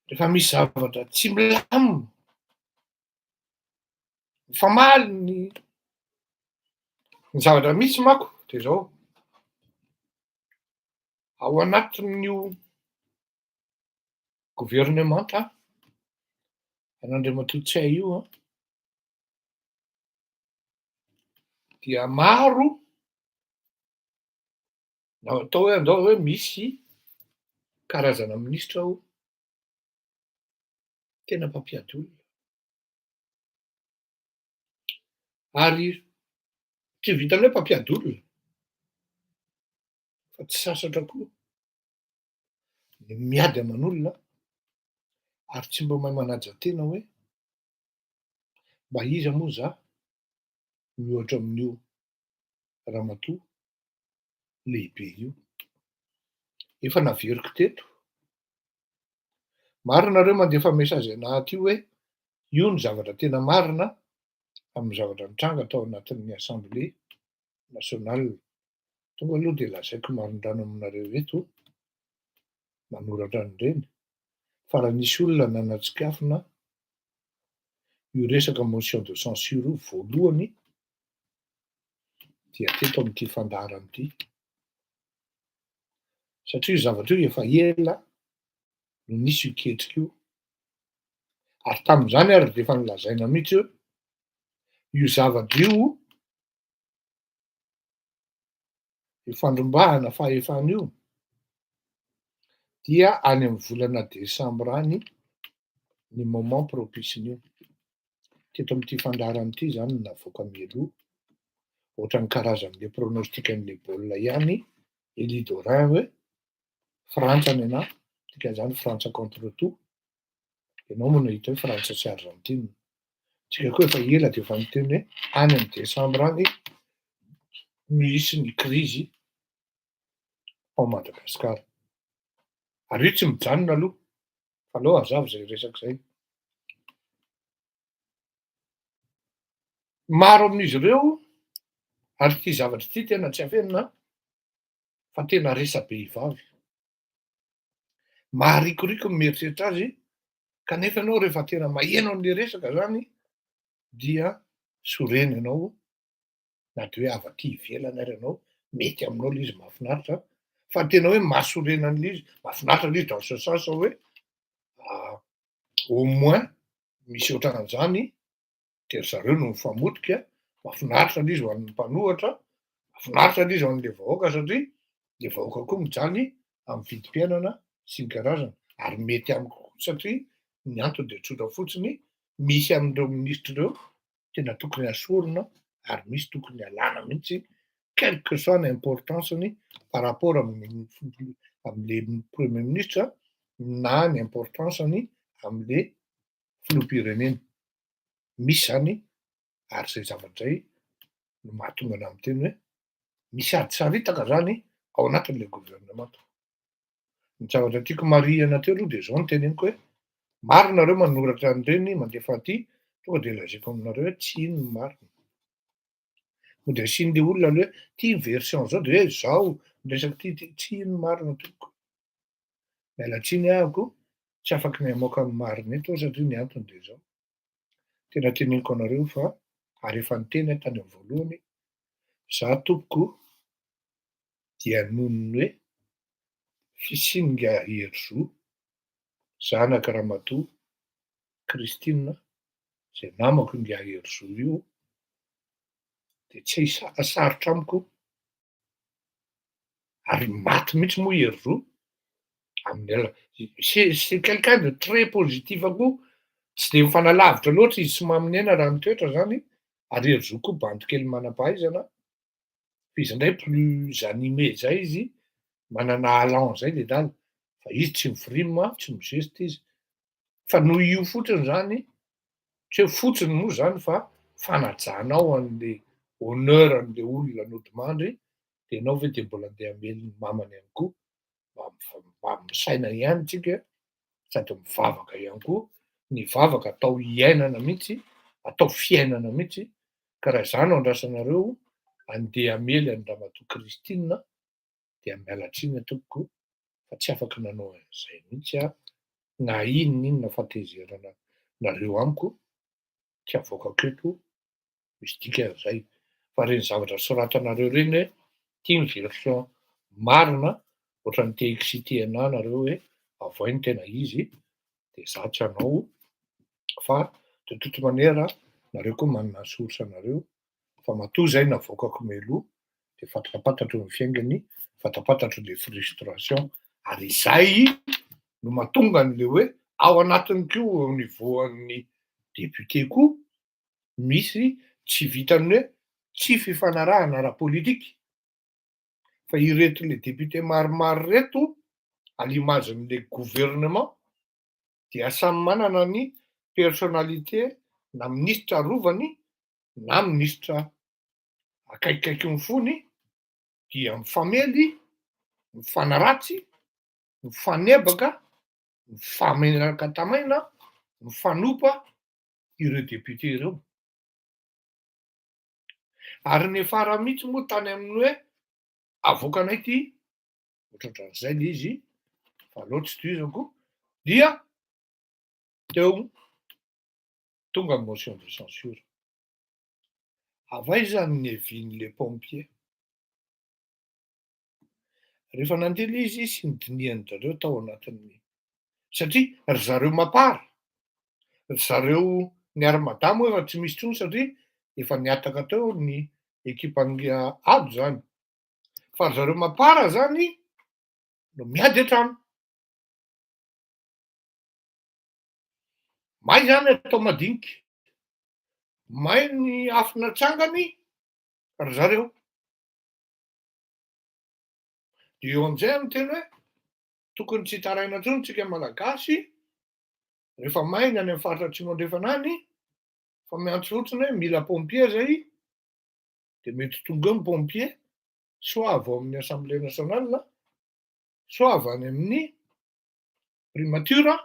rehefa misy zavatra tsy milamina, mifamaly ny ny zavatra misy manko de zao, ao anatin'io governemanta an'Andriamatoa Ntsay io an, dia maro na atao hoe andao hoe misy karazana minisitra ao tena mpampiady olona. Ary tsy vitan'ny hoe mpampiady olona fa tsy sasatra koa ny miady aman'olona ary tsy mba mahay manaja tena hoe mba iza moa za mihoatra amin'io ramatoa lehibe io. Efa naveriko teto. Maro nareo mandefa message anah aty hoe io ny zavatra tena marina amin'ny zavatra nitranga tao anatin'ny assemblée nationale. Tonga aloha dia lazaiko marindrano aminareo eto manoratra an'ireny fa raha nisy olona nanatsikafona io resaka motion de censure io voalohany dia teto amin'ity fandaharana ity satria io zavatra io efa ela no nisy io ketrika io ary tamin'izany ary dia efa nolazaina mihitsy hoe io zavatra io io fandrombahana fahefana io dia any amin'ny volana desambra any ny moment propice-n'io. Teto amin'ity fandaharana ity izany no navoaka mialoha, ohatran'ny karazan'le pronostic an'le baolina ihany, Elie Dorin hoe Frantsa ny anah, dikan'izany Frantsa contre tout, ianao moa nahita hoe Frantsa sy Argentine. Tsika koa efa ela dia efa niteny hoe any amin'ny desambra any no hisy ny krizy ao Madagasikara. Ary io tsy mijanona aloha fa aleo hazava izay resaka izay. Maro amin'izy ireo ary ity zavatra ity tena tsy afenina fa tena resa-behivavy. Maharikoriko ny mieritreritra azy kanefa ianao rehefa tena maheno an'le resaka zany dia sorena ianao na de hoe avy aty ivelany ary ianao, mety aminao le izy mahafinaritra fa tena hoe mahasorena an'le izy, mahafinaritra le izy dans ce sens hoe au moins misy ohatran'izany de ry zareo no mifamotika, mahafinaritra le izy ho an'ny mpanohatra, mahafinaritra le izy ho an'le vahoaka satria le vahoaka koa mijaly amin'ny vidim-piainana sy ny karazany ary mety amiko koa satria ny antony de tsotra fotsiny misy amin'ireo minisitra ireo tena tokony asorina ary misy tokony alana mihitsy. Quelle que soit ny importance-ny par rapport amin'ny am'le premier ministre na ny importance-ny am'le filoham-pirenena. Misy zany, ary zay zavatra zay no mahatonga ana miteny hoe misy ady saritaka zany ao anatin'le gouvernement. Ny zavatra tiako marihana teo aloha de zao no teneniko hoe maro nareo manoratra an'ireny, mandefa aty, tonga de lazaiko aminareo hoe tsy ino ny marina. Mo de asian'le olona aloha hoe ty version zao de hoe zao miresaky ty ty, tsy ino ny marina tompoko. Miala tsiny ahako, tsy afaky ny hamoaka ny marina eto aho satria ny antony de zao. Tena teneniko anareo fa ary efa niteny aho tany amy voalohany, za tompoko dia noho ny hoe fisian'ingahy Herizo, zanaky Ramatoa Christine, zay namako ingahy Herizo io, de tsy sarotra amiko ary maty mihitsy moa Herizo amin'ny ala. C'est quelqu'un de très positif koa, tsy de mifanalavitra loatra izy sy Maminiaina raha nitoetra zany, ary Herizo koa bandy kely manam-pahaizana, fa izy indray plus animé zay izy, manana allant zay le dala, fa izy tsy mifirima, tsy mizesta izy. Fa noho io fotsiny zany, tsy hoe fotsiny moa zany fa fanajanao an'le honneur an'le olona nodimandry, de anao ve de mbola andeha hamely ny mamany ihany koa? Mba misaina ihany tsika sady mivavaka ihany koa, ny vavaka atao iainana mihitsy, atao fiainana mihitsy, ka raha zany no andrasanareo andeha hamely any Ramatoa Christine, dia miala tsiny tompoko fa tsy afaky nanao an'izay mihitsy aho, na inona fahatezerana nareo amiko, tsy avoakako eto misy dikan'izay. Fa reny zavatra soratanareo reny hoe ty ny version marina, ohatran'ny te excité anahy nareo hoe avoay ny tena izy, de za tsy hanao, fa de toute manière nareo koa manana ny source anareo, fa matoa zay navoakako mialoha de fantapantatro ny fiaingany, fantapantatro le frustration, ary izay no mahatonga an'le hoe ao anatiny koa au niveau an'ny député koa misy tsy vitany hoe tsy fifanarahana ara-politiky, fa ireto le député maromaro reto à l'image-n'le gouvernement dia samy manana ny personnalité, na ministra arovany na ministra akaikikaiky ny fony, dia mifamely, mifanaratsy, mifanebaka, mifamenaka tamaina, mifanopa ireo député ireo. Ary ny afara mihitsy moa tany amin'ny hoe avoakanay ty ohatrohatran'izay le izy, fa aleo tsy tohizako, dia teo tonga ny motion de censure. Avy aiza ny avis-n'le pompier? Rehefa nandeha le izy sy nodinihan zareo tao anatin'ny, satria ry zareo mapara, ry zareo ny armada moa efa tsy misy intsony satria efa niataka teo ny ekipan'ny ado zany, fa ry zareo mapara zany no miady an-trano. May zany atao madiniky, may ny afo natsangany ry zareo. De eo amizay aho miteny hoe tokony tsy hitaraina intsony tsika malagasy rehefa may ny any amy faritra atsimo andrefana any, fa miantso fotsiny hoe mila pompier zay, de mety tonga eo ny pompier, soit avy ao amin'ny assemblée nationale, soit avy any amin'ny primature,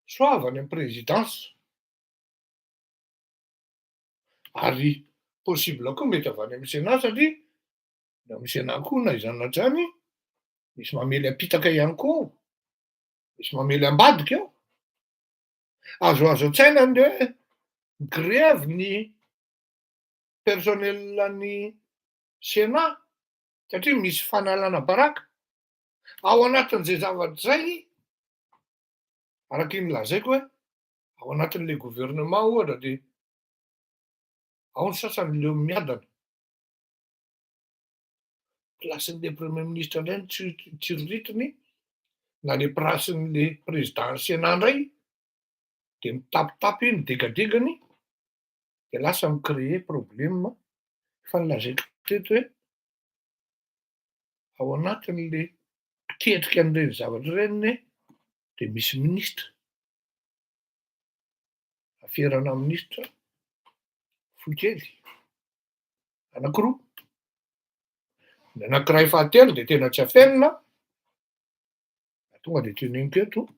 soit avy any amy présidence, ary possible koa mety avy any amy sénat, satria ny amy sénat koa na izany na zany misy mamely ampitaka ihany koa ao, misy mamely ambadika ao. Azoazo an-tsaina ny hoe grève ny personnel ny sénat satria misy fanalana baraka ao anatin'izay zavatra zay, araky ny lazaiko hoe ao anatin'le gouvernement ohatra de ao ny sasany leo miadana, placen'le premier ministre indray no tsy tsirirritiny, na le placen'le président ny sénat indray de mitapitapy midegadegany, de lasa mi-créer problème. Fa nolazaiko teto hoe Ao anatin'le mpiketrika an'ireny zavatra ireny anie de misy minisitra, aferana minisitra fohy kely anakiroa, ny anakiray fahatelo de tena tsy afenina, tonga de teneniko eto,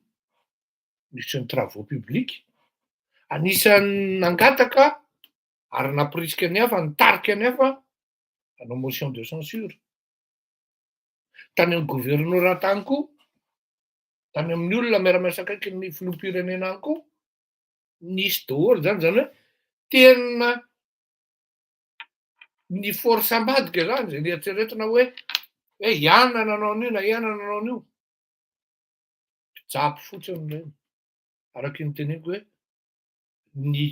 minisitry ny travaux publics, anisan'ny nangataka ary nampirisika ny hafa, nitarika ny hafa hanao motion de censure. Tany amin'ny governorat tany koa, tany amin'ny olona miara-miasa akaiky ny filoham-pirenena any koa, nisy daholo zany, zany hoe tena ny force ambadika zany zay nieritreretina hoe hoe i anona nanao an'io na i anona nanao an'io. Mpijapy fotsiny ireny, araky ny teneniko hoe ny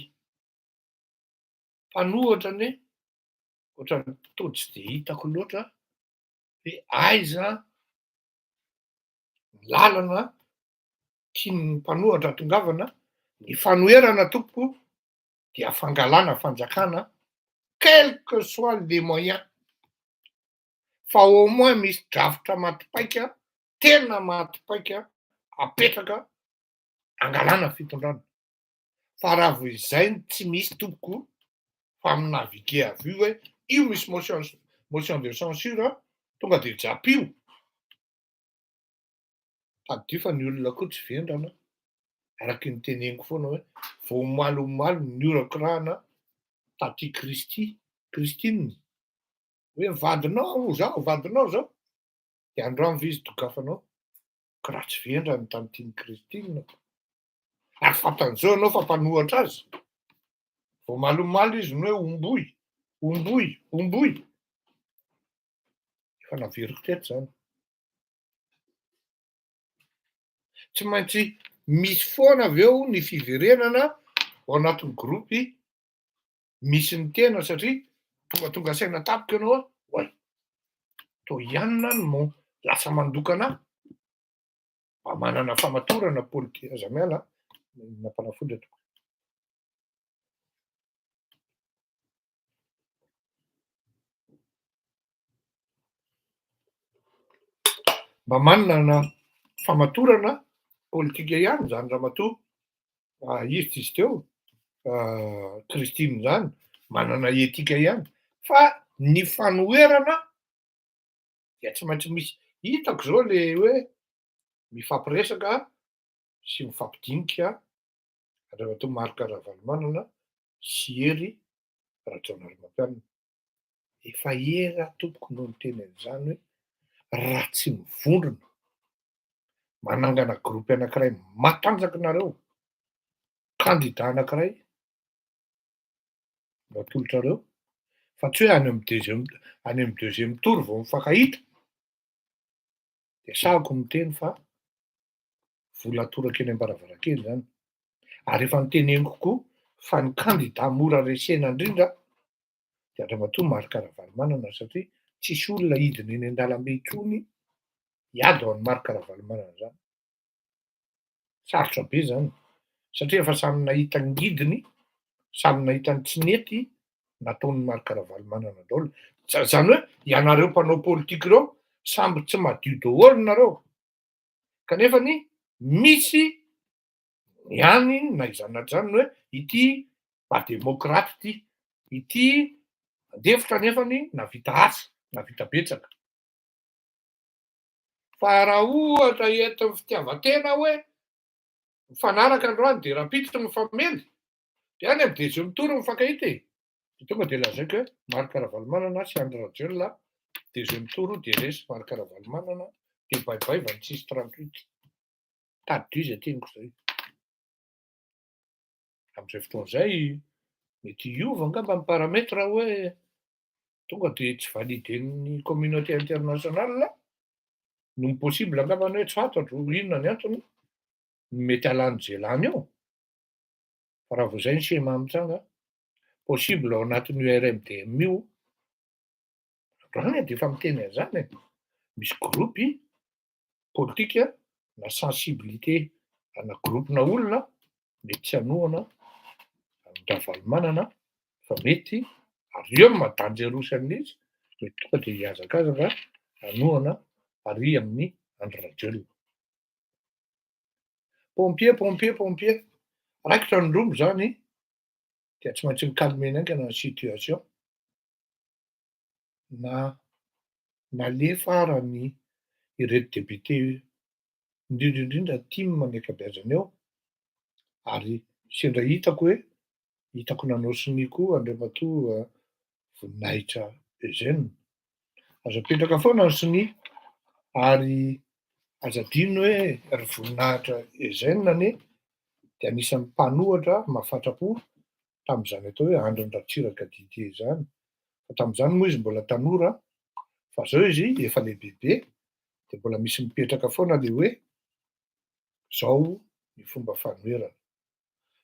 mpanohatra anie ohatran'ny toa tsy de hitako loatra hoe aiza ny lalana tian'ny mpanohatra hatongavana, ny fanoherana tompoko dia fangalana fanjakana quel que soit les moyens fa au moins misy drafitra maty paika, tena maty paika apetraka angalana fitondrana fa raha vao izay no tsy misy tompoko fa mi-naviguer à vue hoe io misy motion motion de censure tonga de japio. Tadidio fa ny olona koa tsy vendrana, araky ny teneniko foana hoe vao omaly omaly no nihorakorahana taty Kristy, Christine, hoe ny vadinao zao, vadinao zao, de androany ve izy dokafanao, ko raha tsy vendrana ny tantine Christine, ary fantany zao ianao fa mpanohatra azy, vao omaly omaly izy no hoe omboy, omboy, omboy, efa naveriko teto zany. Tsy maintsy misy foana avy eo ny fiverenana ao anatin'ny groupe misy ny tena satria tongatonga saina tampoka ianao hoe oay, toa i anona no lasa mandoka anah, mba manana famatorana politika, aza miala an, mampanafody eto. Mba manana famatorana politika ihany zany ramatoa izy tsisy teo Christine zany, manana etika ihany fa ny fanoherana dia tsy maintsy misy, hitako zao le hoe mifampiresaka sy mifampidinika Andriamatoa Marc Ravalomanana sy Hery Rajaonarimampianina. Efa ela aho tompoko no niteny an'izany hoe raha tsy mivondrona manangana groupe anankiray matanjaka nareo, candidat anankiray no atolotrareo fa tsy hoe any amin'ny deuxième any amin'ny deuxième tour vao mifankahita de sahako miteny fa vola atoraka eny am-baravarankely zany. Ary efa noteneniko koa fa ny kandida mora resena indrindra dia Andriamatoa Marc Ravalomanana satria tsisy olona hidina eny an-dalambe intsony hiady ho an'i Marc Ravalomanana zany. Sarotra be zany satria efa samy nahita ny ngidiny, samy nahita ny tsy nety nataon'i Marc Ravalomanana daholo. Zany hoe ianareo mpanao politika ireo samby tsy madio daholo nareo. Kanefany misy ny any na izany na izany ny hoe ity mba demokraty ity, ity mandefitra nefany nahavita asa, nahavita betsaka. Fa raha ohatra entin'ny fitiavan-tena hoe mifanaraka androany dia rahampitso mifamely, dia any amin'ny deuxième tour mifankahita e! Dia tonga dia lazaiko hoe Marc Ravalomanana sy Andry Rajoelina deuxième tour dia resy Marc Ravalomanana dia bye bye 26 38. Tadidio izay teniko izay. Amin'izay fotoana izay mety hiova angamba ny paramètre hoe tonga dia tsy valider-n'ny communauté internationale no possible angambany hoe tsy fantatro inona ny antony mety halan'ny ze lany eo. Fa raha vao izay ny schéma mitranga, possible ao anatin'io RMDM io, androany aho dia efa miteny an'izany e, misy groupe politika na sensibilité ana groupe-na olona mety tsy hanohana an-dRavalomanana fa mety, ary eo no maha dangerous an'izy, mety tonga dia hihazakazaka. hanohana ary amin'i Andry Rajoelina. Pompier, pompier, pompier, raikitra ny rombo zany dia tsy maintsy mi-calmer-na haingana ny situation, na nalefa ara ny ireto député indrindra indrindra TIM ny ankabeazany eo, ary sendra hitako hoe hitako nanao sonia koa Andriamatoa Voninahitra Eugène. Azo apetraka foana ny sonia ary aza adino hoe ry Voninahitra Eugène anie de anisan'ny mpanohatra mahafatra-po tam'izany atao hoe Andry Ratsiraka Didier zany, fa tam'izany moa izy mbola tanora, fa zao izy efa lehibebe de mbola misy mipetraka foana le hoe zao ny fomba fanoherana.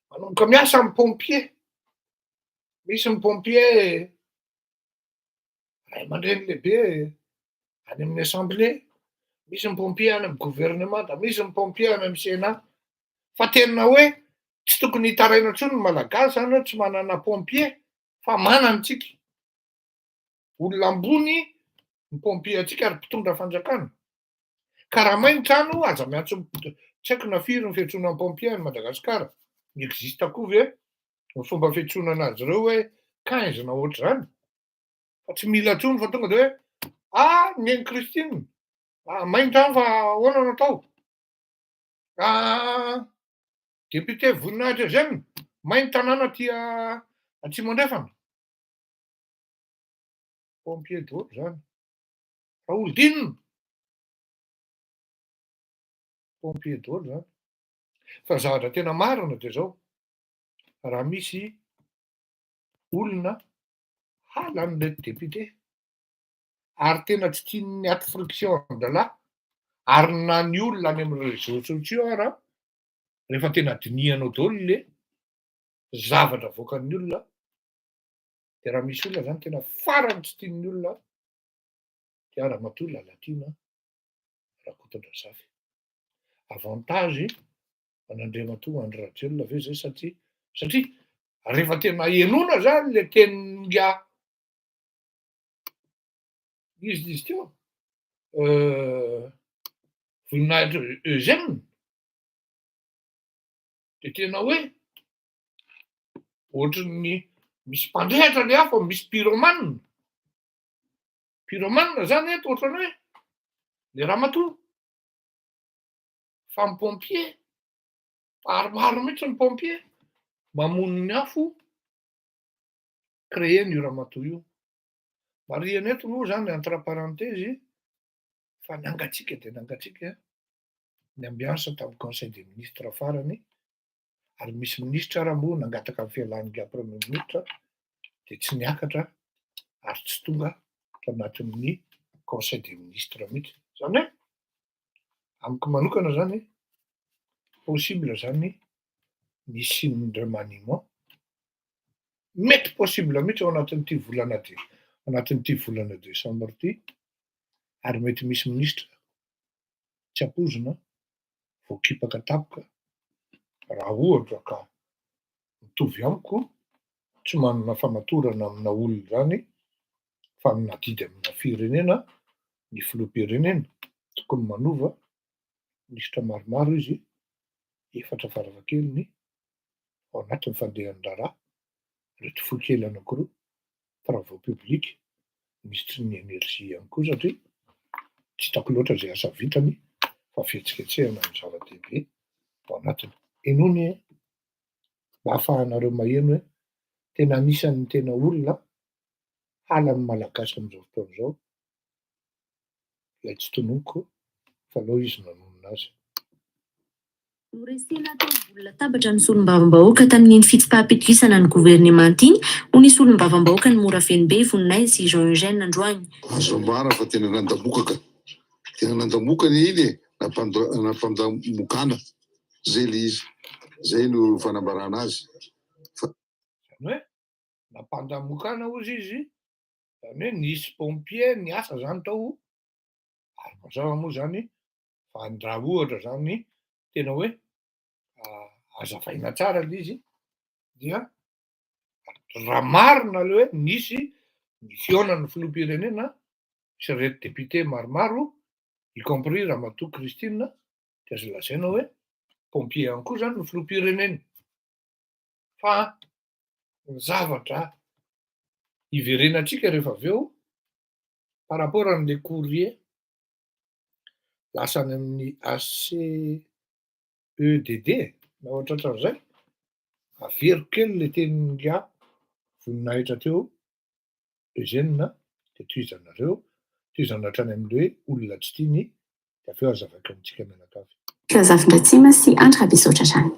Manomboka miasa amy pompier, misy ny pompier ray aman-dreny lehibe any amin'ny assemblée, misy ny pompier any amy gouvernement, da misy ny pompier any amy sénat, fa tena hoe tsy tokony hitaraina intsony ny Malagasy zany hoe tsy manana pompier fa manana tsika. Olona ambony ny pompier atsika ary mpitondra fanjakana. Ka raha may ny trano aza miantso, tsy haiko na firy ny fiantsoana ny pompier any Madagasikara, mi-existe koa ve ny fomba fiantsoana anazy ireo hoe 15 na ohatr'izany, fa tsy mila intsony fa tonga de hoe ah, neny Christine, ah, may ny trano fa ahoana no atao? Ah, député Voninahitra Eugène, may ny tanàna aty Atsimo Andrefana. Pompier daholo zany. Raholdina, pompier daholo zany. Fa zavatra tena marina de zao, raha misy olona halan'ireto député ary tena tsy tian'ny aty friction an-drahalahy ary na ny olona any amin'ny réseaux sociaux ara, rehefa tena dinihanao daholo le zavatra avoakan'ny olona, de raha misy olona zany tena farany tsy tian'ny olona dia Ramatoa Lalatiana Rakotondrazafy. Avantage an'Andriamatoa Andry Rajoelina ve zay? Satria rehefa tena henoina zany le tenin'ingahy izy teo Voninahitra Eugène, de tena hoe ohatran'ny misy mpandrehitra le afo, misy pyromane. Pyromane zany eto ohatrany hoe le ramatoa fa ny pompier maromaro mihitsy, ny pompier mamono ny afo créé-ny io ramatoa io. Marihana eto moa zany, entre parenthèse, fa nangatsiaka de nangatsiaka ny ambiance tamin'ny conseil des ministres farany, ary misy ministra raha moa nangataka ny fialan'ingahy premier ministre de tsy niakatra ary tsy tonga tao anatin'ny conseil des ministres mihitsy. Zany hoe amiko manokana zany, possible zany misy ny remaniement, mety possible mihitsy ao anatin'ity volana de anatin'ity volana décembre ty, ary mety misy ministra tsy ampozina voakipaka tampoka raha ohatra ka mitovy amiko, tsy manana famatorana amina olona zany fa amin'adidy amina firenena ny filoham-pirenena, tokony manova ministra maromaro izy, efatra farafahakeliny ao anatin'ny fandehan'ny raharaha, reto fohy kely anankiroa, travaux publics, ministre ny énergie ihany koa, satria tsy hitako loatra zay asa vitany fa fihetsiketsehana ny zava-dehibe ao anatiny. Inoany e mba ahafahanareo maheno hoe tena anisan'ny tena olona halan'ny Malagasy am'izao fotoana izao ilay tsy tononiko fa aleo izy nanonona azy. Noresena teo ambony latabatra ny solombavambahoaka tamin'iny fitsipaham-pitokisana ny governemanta iny, hoy ny solombavambahoaka ny Morafenobe Voninahitsy Jean Eugène androany. Azo ambara fa tena nandamokaka, tena nandamokana iny e, nampandamokana zay le izy, zay no fanambarana azy. Zany hoe nampandamokana ozy izy, zany hoe nisy pompier niasa zany tao, ary mazava moa zany fa raha ohatra zany tena hoe azavaina tsara le izy, dia raha marina le hoe nisy ny fihaonan'ny filoham-pirenena. sy ireto député maromaro, y compris Ramatoa Christine, de azo lazaina hoe pompier ihany koa zany ny filoham-pirenena. Fa ny zavatra iverenantsika rehefa avy eo par rapport an'le courrier lasa any amin'ny HCEDD na ohatrohatran'izay, averiko kely le tenin'ingahy voninahitra teo Eugène, de tohizanareo, tohizana hatrany am'le hoe olona tsy tiany, de avy eo azavaiko amintsika mianakavy. Razafindratsima sy Andry Rabesaotra hatrany.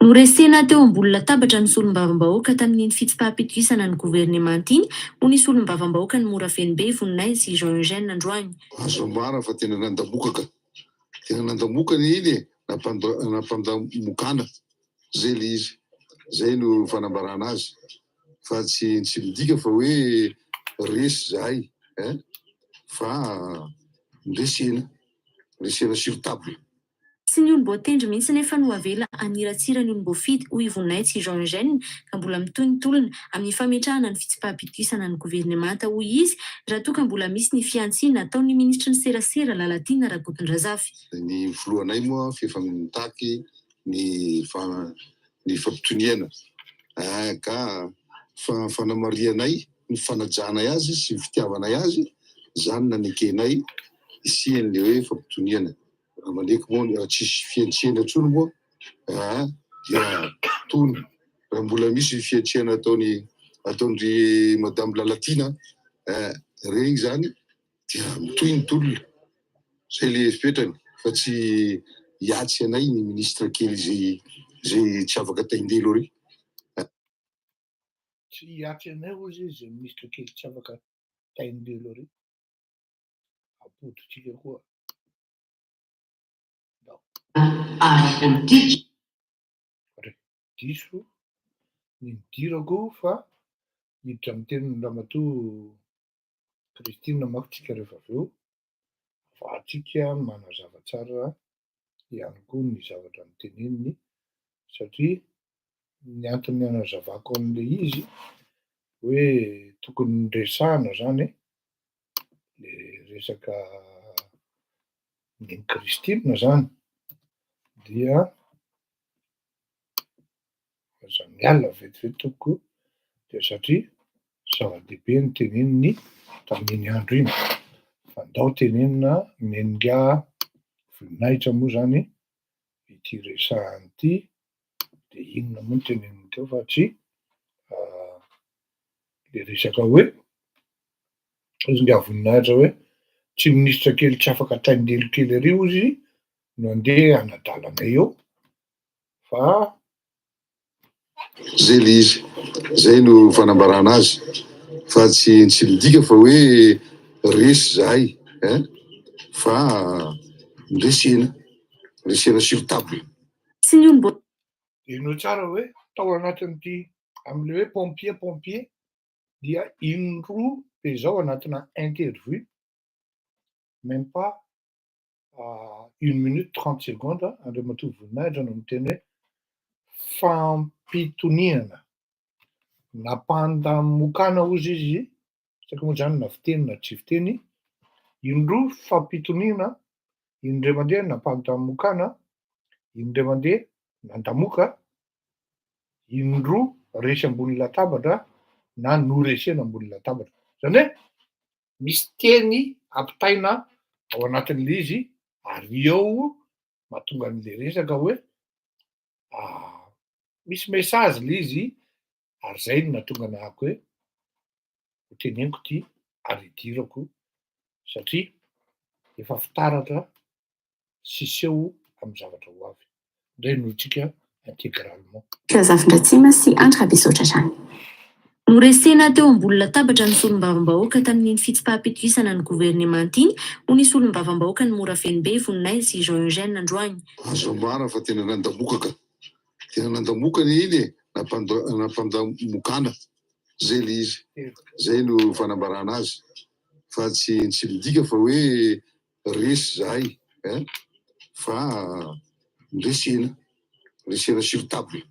Noresena teo ambony latabatra ny solombavambahoaka tamin'iny fitsipaham-pitokisana ny governemanta iny, hoy ny solombavambahoakan'i Morafenobe, Voninahitsy sy Jean Eugène androany. Azo ambara fa tena nandamokaka, tena nandamoka anie iny e, nampandamokana, zay le izy, zay no fanambarana azy fa tsy tsy midika fa hoe resy zahay ein, fa resena, resena sur table. Tsy ny olom-boatendry mihitsy nefa no avela haniratsira ny olom-boafidy, hoy i Voninahitsy Jean Eugène, ka mbola mitohy ny tolona amin'ny fametrahana ny fitsipaham-pitokisana ny governemanta, hoy izy, raha toa ka mbola misy ny fihantsiana ataon'ny minisitry ny serasera, Lalatiana Rakotondrazafy. Ny filohanay moa f'efa mitaky ny ny fampitoniana ka fanamarihanay ny fanajanay azy sy ny fitiavanay azy izany nanekenay hisian'ny hoe fampitoniana. Raha maneky moa, raha tsisy fihentsena intsony moa dia tony. Raha mbola misy fihentsena ataony ataon-dry Madame Lalatiana regny zany dia mitohy ny tolona. Zay le hevi-petrany fa tsy hiatsy anay ny ministre kely izay izay tsy afaka tain-delo ary. Tsy hiatsy anay hozy izy izay ministre kely tsy afaka tain-delo ary. Apodintsika koa. Ndao. Ara-politika. Re, diso ny nidirako fa hiditra amin'ny tenin'i Ramatoa Christine manko tsika rehefa avy eo, afahantsika manazava tsara ihany koa ny zavatra noteneniny satria ny antony hanazavako an'ilay izy hoe tokony resahana zany le resaka neny Christine zany dia aza miala vetivety tompoko dia satria zava-dehibe ny teneniny tamin'iny andro iny fa ndao tenenina neningahy voninahitra moa zany ity resahany ity de inona moa no teneniny teo fa tsy le resaka hoe hozy ingahy voninahitra hoe tsy minisitra kely tsy afaka taindelo kely ary hozy no andeha hanadala anay eo fa Zay le izy, zay no fanambarana azy fa tsy tsy midika fa hoe resy zahay ein, fa resena, resena sur table. Tsy ny olom-boa. Henoy tsara hoe tao anatin'ity amin'ilay hoe pompier pompier dia indroa be zao anatina interview même pas une minute 30 secondes Andriamatoa Voninahitra no miteny hoe fampitoniana nampandamokana hozy izy, tsy haiko moa zany na fiteny na tsy fiteny, indroa fampitoniana, indray mandeha nampandamokana, indray mandeha nandamoka, indroa resy ambony latabatra na noresena ambony latabatra. Zany hoe misy teny ampitaina ao anatin'le izy ary eo mahatonga an'le resaka hoe misy message le izy ary zay no nahatonga anahako hoe ho teneniko ty ary idirako satria efa fitaratra sy seho amin'ny zavatra ho avy. Ndray henointsika intégralement. Razafindratsima sy Andry Rabesaotra hatrany. Noresena teo ambony latabatra ny solombavambahoaka tamin'iny fitsipaham-pitokisana ny governemanta iny, hoy ny solombavambahoakan'i Morafenobe, Voninahitsy Jean Eugène androany. Azo ambara fa tena nandamokaka, tena nandamoka anie iny e, nampandamokana, zay le izy, zay no fanambarana azy fa tsy tsy midika fa hoe resy zahay ein, fa resena, resena sur table.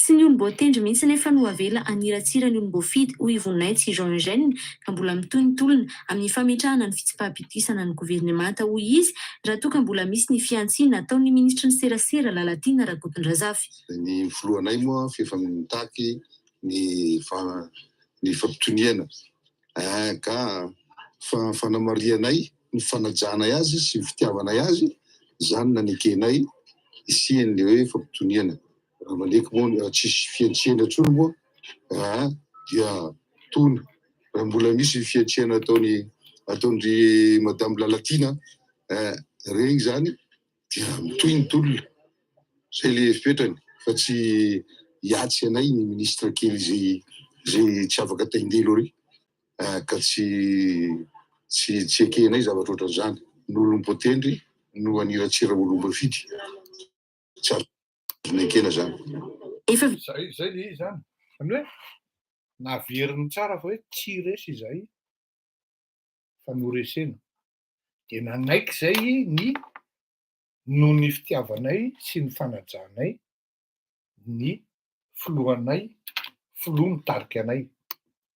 Tsy ny olom-boatendry mihitsy anefa no avela haniratsira ny olom-boafidy, hoy i Voninahitsy Jean Eugène, ka mbola mitohy ny tolona amin'ny fametrahana ny fitsipaham-pitokisana ny governemanta, hoy izy, raha toa ka mbola misy ny fihantsiana ataon'ny minisitry ny serasera, Lalatiana Rakotondrazafy. Ny filohanay moa f'efa mitaky ny ny fampitoniana ka fanamarihanay ny fanajanay azy sy ny fitiavanay azy izany nanekenay hisian'le hoe fampitoniana. Raha maneky moa raha tsisy fihantsiana intsony moa dia tony. Raha mbola misy fihantsiana ataony ataon-dry Madame Lalatiana regny zany dia mitohy ny tolona. Zay le hevi-petrany fa tsy hiatsy anay ny ministre kely zay zay tsy afaka taindelo ry ka tsy tsy tsy ekenay zavatra ohatran'izany. Ny olom-boatendry no haniratsira olom-boafidy. Tsy azo nekena zany. Efa. Zay zay le izy zany. Zany hoe naveriny tsara fa hoe tsy resy izahay fa noresena. De nanaiky zay ny noho ny fitiavanay sy ny fanajanay ny filohanay, filoha mitarika anay.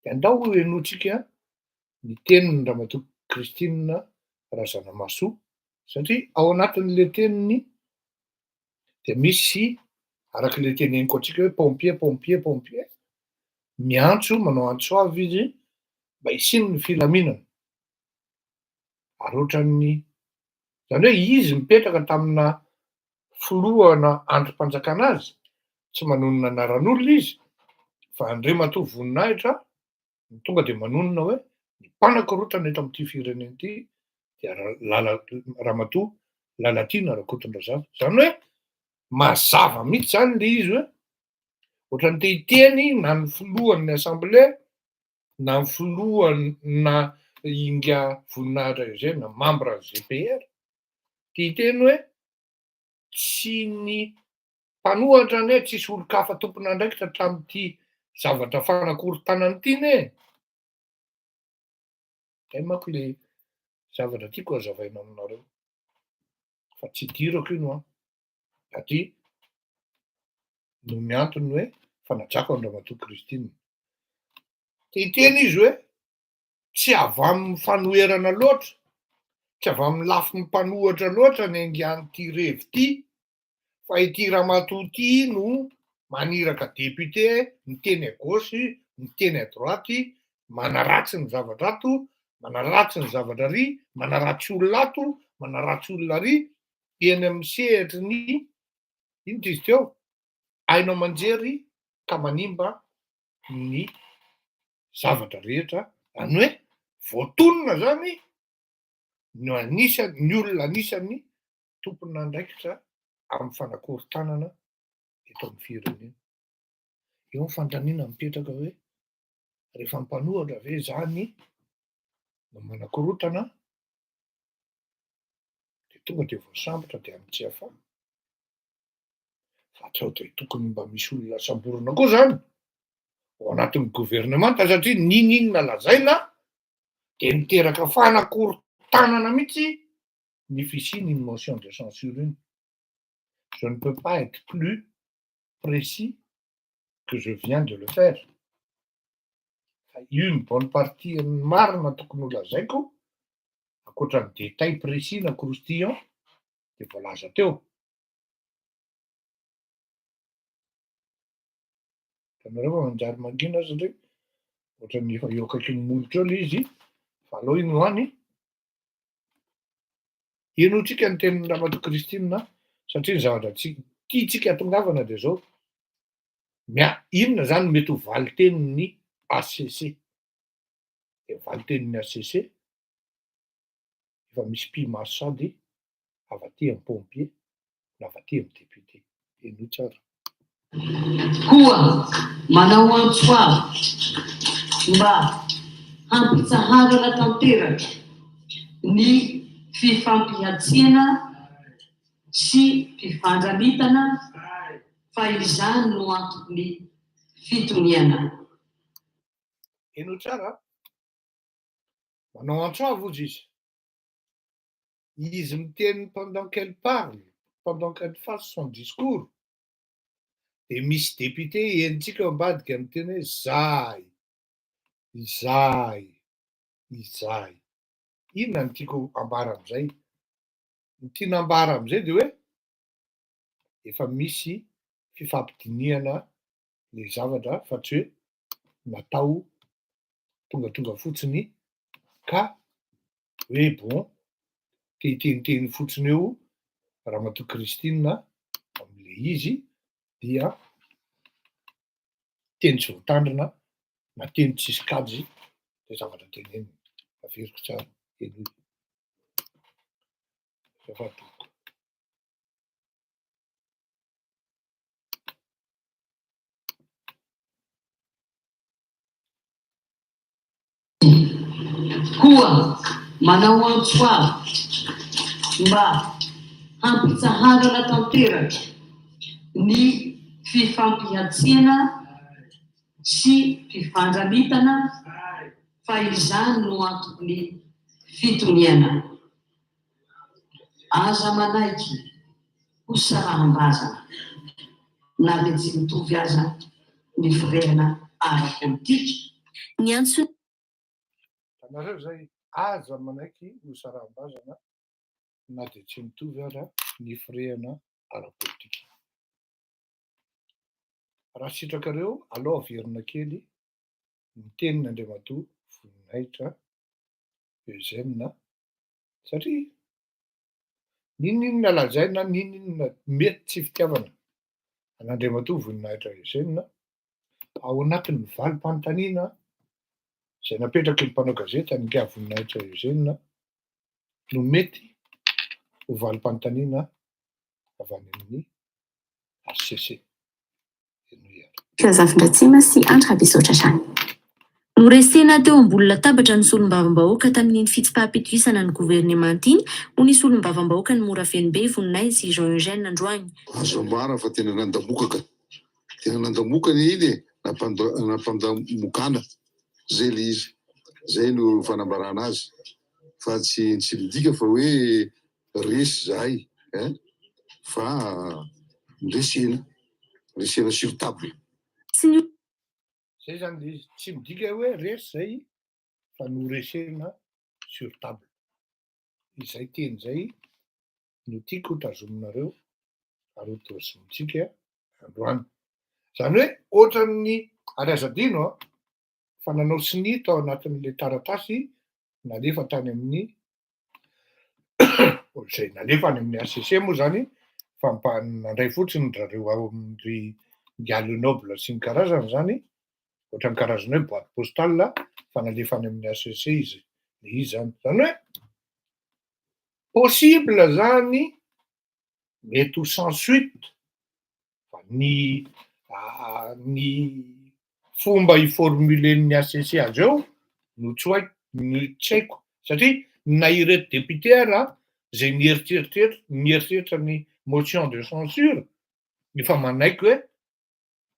De andao henotsika ny teniny Ramatoa Christine Razanamahasoa satria ao anatin'le teniny de misy arak'le teneniko antsika hoe pompier, pompier, pompier, miantso manao antso avo izy mba hisian'ny filaminana. Ary ohatran'ny zany hoe izy mipetraka tamina filohana andrim-panjakana azy, tsy manonona anaran'olona izy fa Andriamatoa Voninahitra no tonga de manonona hoe ny mpanakorotana eto amin'ity firenena ity dia Lala Ramatoa Lalatiana Rakotondrazafy. Zany hoe mazava mihitsy zany le izy hoe ohatran'ny te hiteny na ny filohan'ny assemblée na ny filohana Inga Voninahitra izay na membre GPR te hiteny hoe tsy ny mpanohatra anie tsisy olon-kafa tompon'andraikitra hatramin'ity zavatra fanakorontanana ity anie. Zay manko le zavatra tiako hazavaina aminareo fa tsy idirako io an, satria noho ny antony hoe fanajako an-dRamatoa Christine. Te hiteny izy hoe tsy avy amin'ny fanoherana loatra, tsy avy amin'ny lafiny mpanohatra loatra ny angian'ity revy ity fa ity ramatoa ity no maniraka député miteny à gauche, miteny à droite, manaratsy ny zavatra ato, manaratsy ny zavatra ary, manaratsy olona ato, manaratsy olona ary, eny amin'ny sehatry ny inona izy teo, haino aman-jery ka manimba ny zavatra rehetra, zany hoe voatonona zany no anisany ny olona anisany tompon'andraikitra amin'ny fanakorontanana eto amin'ny firenena. Eo ny fanontaniana mipetraka hoe rehefa mpanohatra ve zany no manakorontana de tonga de voasambotra de any Tsiafahy? Fa sao de tokony mba misy olona samborina koa zany ao anatin'ny governemanta satria n'inon'inona lazaina de miteraka fanakorontanana mihitsy ny fisian'iny motion de censure iny. Je ne peux pas être plus précis que je viens de le faire. Fa une bonne partie ny marina tokony ho lazaiko, ankoatra ny détail précis na croustillant de voalaza teo. Hitanareo fa manjary mangina aho satria ohatran'ny efa eo akaikin'ny molotra eo le izy, fa aleo iny ho any. Henointsika ny tenin'i Ramatoa Christine satria ny zavatra tsy tiantsika hatongavana dia zao, mia- inona zany no mety ho valin-tenin'ny HCC? De valin-tenin'ny HCC efa misy pi-maso sady avy aty amin'ny pompier na avy aty amin'ny député. Henoy tsara. Koa manao antso avo mba hampitsaharana tanteraka ny fifampihantsiana sy fifandranitana fa izany no antoky ny fitoniana. Henoy tsara a! Manao antso avo hozy izy. Izy miteny pendant qu'elle parle, pendant qu'elle fasse son discours. De misy député henontsika ao ambadika miteny hoe zay, izay, izay. Inona no tiako ambara am'zay? Ny tiana ambara am'zay de hoe efa misy fifampidinihana le zavatra fa tsy hoe natao tongatonga fotsiny ka hoe bon te hiteniteny fotsiny eo Ramatoa Christine am'le izy dia teny tsy voatandrina na teny tsisy kajy le zavatra teneniny. Averiko tsara, henoy. Azafady tompoko. Koa manao antso avo mba hampitsaharana tanteraka ny fifampihantsiana sy fifandranitana fa izany no antoky ny fitoniana. Aza manaiky ho saraham-bazana na dia tsy mitovy aza ny firehana ara-politika. Niantso. Hitanareo izay, aza manaiky ho saraham-bazana na dia tsy mitovy aza ny firehana ara-politika. Raha sitrakareo, alao averina kely ny tenin'Andriamatoa Voninahitra Eugène satria n'inon'inona lazaina, n'inon'inona mety tsy fitiavana an'Andriamatoa Voninahitra Eugène, ao anatin'ny valim-panontaniana izay napetraky ny mpanao gazety an'ingahy Voninahitra Eugène no mety ho valim-panontaniana avy any amin'ny HCC. Henoy ary. Razafindratsima sy Andry Rabesaotra hatrany. Noresena teo ambony latabatra ny solombavambahoaka tamin'iny fitsipaham-pitokisana ny governemanta iny, hoy ny solombavambahoakan'i Morafenobe, Voninahitsy Jean Eugène androany. Azo ambara fa tena nandamokaka, tena nandamoka anie iny e, nampandamokana, zay le izy, zay no fanambarana azy fa tsy tsy midika fa hoe resy zahay ein, fa resena, resena sur table. Tsy ny. Zay zany le izy, tsy midika hoe resy zay fa noresena sur table. Izay teny zay no tiako ho tazominareo ary ho tazomintsika androany. Zany hoe ohatran'ny, ary aza adino an, fa nanao sonia tao anatin'le taratasy nalefa tany amin'ny izay nalefa any amin'ny HCC moa zany fa mba nandray fotsiny ry zareo ao amin-dry Ingahy Le Noble sy ny karazany zany, ohatran'ny karazana hoe boite postale fa nalefa any amin'ny HCC izy le izy zany. Zany hoe possible zany mety ho sans suite fa ny ny fomba hi-formuler-n'ny HCC azy eo no tsy ho haiko, no tsy haiko satria na ireto député ara izay nieritreritreritra nieritreritra ny motion de censure efa manaiky hoe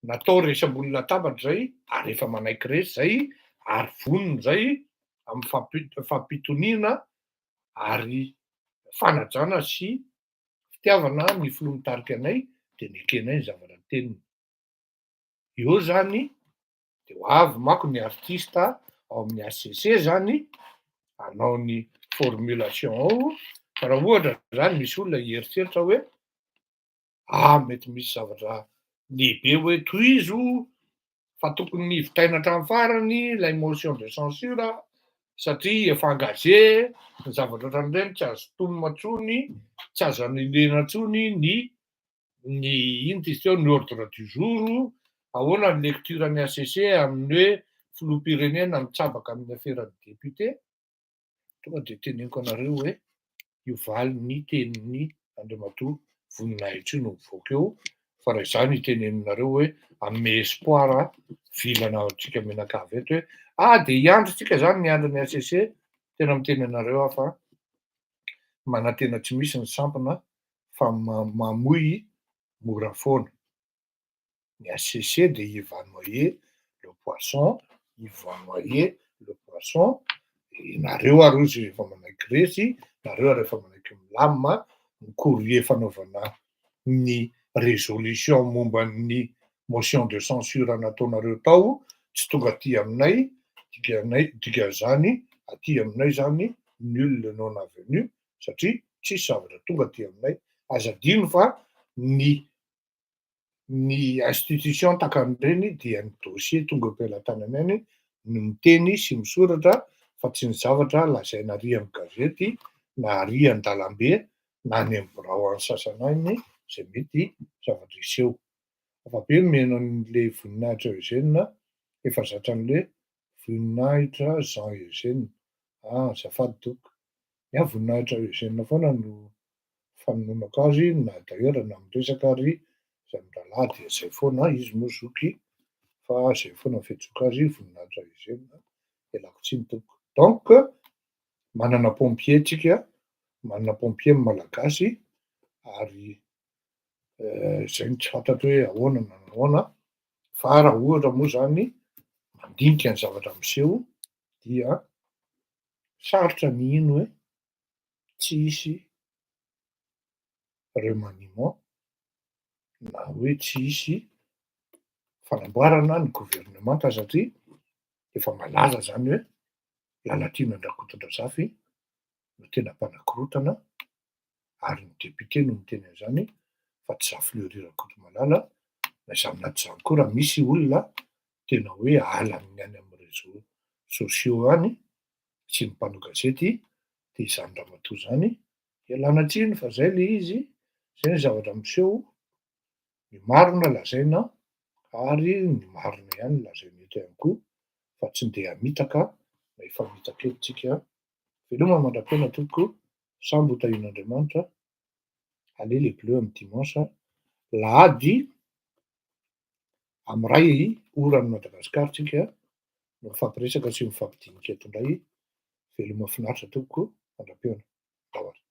natao resy ambony latabatra izay ary efa manaiky resy izay ary vonona izay amin'ny fampitoniana ary fanajana sy fitiavana ny filoha mitarika anay dia nekenay ny zavatra teniny. Eo zany de ho avy manko ny artiste ao amin'ny HCC zany hanao ny formulation ao fa raha ohatra zany misy olona hieritreritra hoe ah mety misy zavatra lehibe hoe tohizo fa tokony vitaina hatramin'ny farany ilay motion de censure satria efa engagé ny zavatra ohatran'ireny tsy azo tonina intsony, tsy azo anilena intsony ny ny inona izy teo ny ordre du jour, ahoana ny lecture ny HCC amin'ny hoe filoham-pirenena mitsabaka amin'ny aferan'ny député. Tonga dia teneniko anareo hoe io valin'ny tenin'i Andriamatoa Voninahitra io no mivoaka eo fa raha izany iteneninareo hoe hanome espoir vilana antsika mianakavy eto hoe ah dia hiandry tsika izany miandry ny HCC, tena miteny anareo aho fa manantena tsy misy ny sampona fa mamoy mora foana. Ny HCC dia il va noyer le poisson, il va noyer le poisson, nareo ary ozy efa manaiky resy, nareo ary efa manaiky milamina, ny courrier fanaovana ny résolution momba ny. motion de censure nataonareo tao tsy tonga aty aminay, dikanay dikan'izany aty aminay zany nul non avenu satria tsisy zavatra tonga aty aminay. Aza adino fa ny ny institution tahaka an'ireny dia ny dossier tonga eo am-pelatanana any no miteny sy misoratra fa tsy ny zavatra lazaina ary amin'ny gazety na ary an-dalambe na any amin'ny birao any sasany any zay mety zavatra hiseho. Hafa be ny mihaino an'le Voninahitra Eugène, efa zatra an'le Voninahitra Jean Eugène. Ah, azafady tompoko. Ny ahy Voninahitra Eugène foana no fanononako azy na d'ailleurs na miresaka ary zay mirahalahy dia zay foana, izy moa zoky fa zay foana ny fiantsoako azy Voninahitra Eugène, ialako tsiny tompoko. Donc manana pompier tsika, manana pompier ny malagasy ary zay no tsy fantatro hoe ahoana na nahoana fa raha ohatra moa zany mandinika ny zavatra miseho dia sarotra ny hino hoe tsy hisy remaniement na hoe tsy hisy fanamboarana ny governemanta satria efa malaza zany hoe Lalatiana Rakotondrazafy no tena mpanakorotana ary ny député no miteny an'izany fa tsy za Fleury Rakotomalala na izany na tsy izany koa raha misy olona tena hoe halan'ny any amin'ny réseaux sociaux any sy ny mpanao gazety de izany ramatoa izany, ialana tsiny fa zay le izy, zay ny zavatra miseho, ny marina lazaina ary ny marina ihany lazaina eto ihany koa fa tsy ndeha hamitaka na hifamitaka eto tsika. Veloma mandra-piaina tompoko, samby ho tahian'Andriamanitra, allez les bleus amin'ny dimanche lahady amin'ny iray ora any Madagasikara tsika no mifampiresaka sy mifampidinika eto indray. Veloma finaritra tompoko, mandra-pihaona. Ndao ary.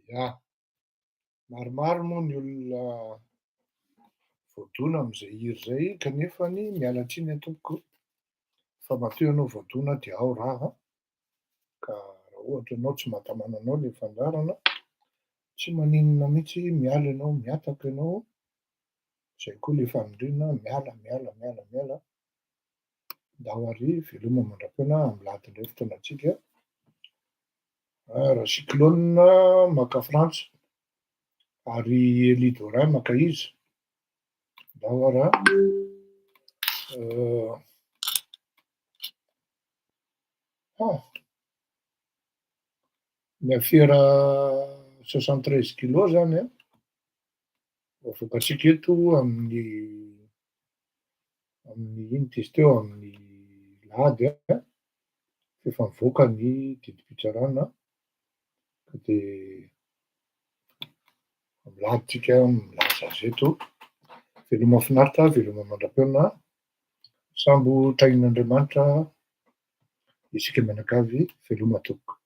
Ya, maromaro moa ny olona voadona amin'izay hira izay kanefany miala tsiny aho tompoko fa matoa ianao voadona dia ao raha ka raha ohatra ianao tsy mahatamana anao le fandaharana, tsy maninona mihitsy miala ianao, mihataka ianao, zay koa le fanindriana miala miala miala miala, ndao ary veloma mandra-pihaona amin'ny lahady indray fotoanantsika. Raha cyclone maka Frantsa ary Elie Dorin maka iza? Ndao ara ah ny afera 73 kilos zany an, avoakantsika eto amin'ny amin'ny ino ty izy teo amin'ny lahady an, f'efa mivoaka ny didim-pitsarana ka de amin'ny lahady tsika milaza azy eto. Veloma finaritra, veloma mandra-pihaona, sambo tahin'Andriamanitra isika mianakavy, veloma tompoko.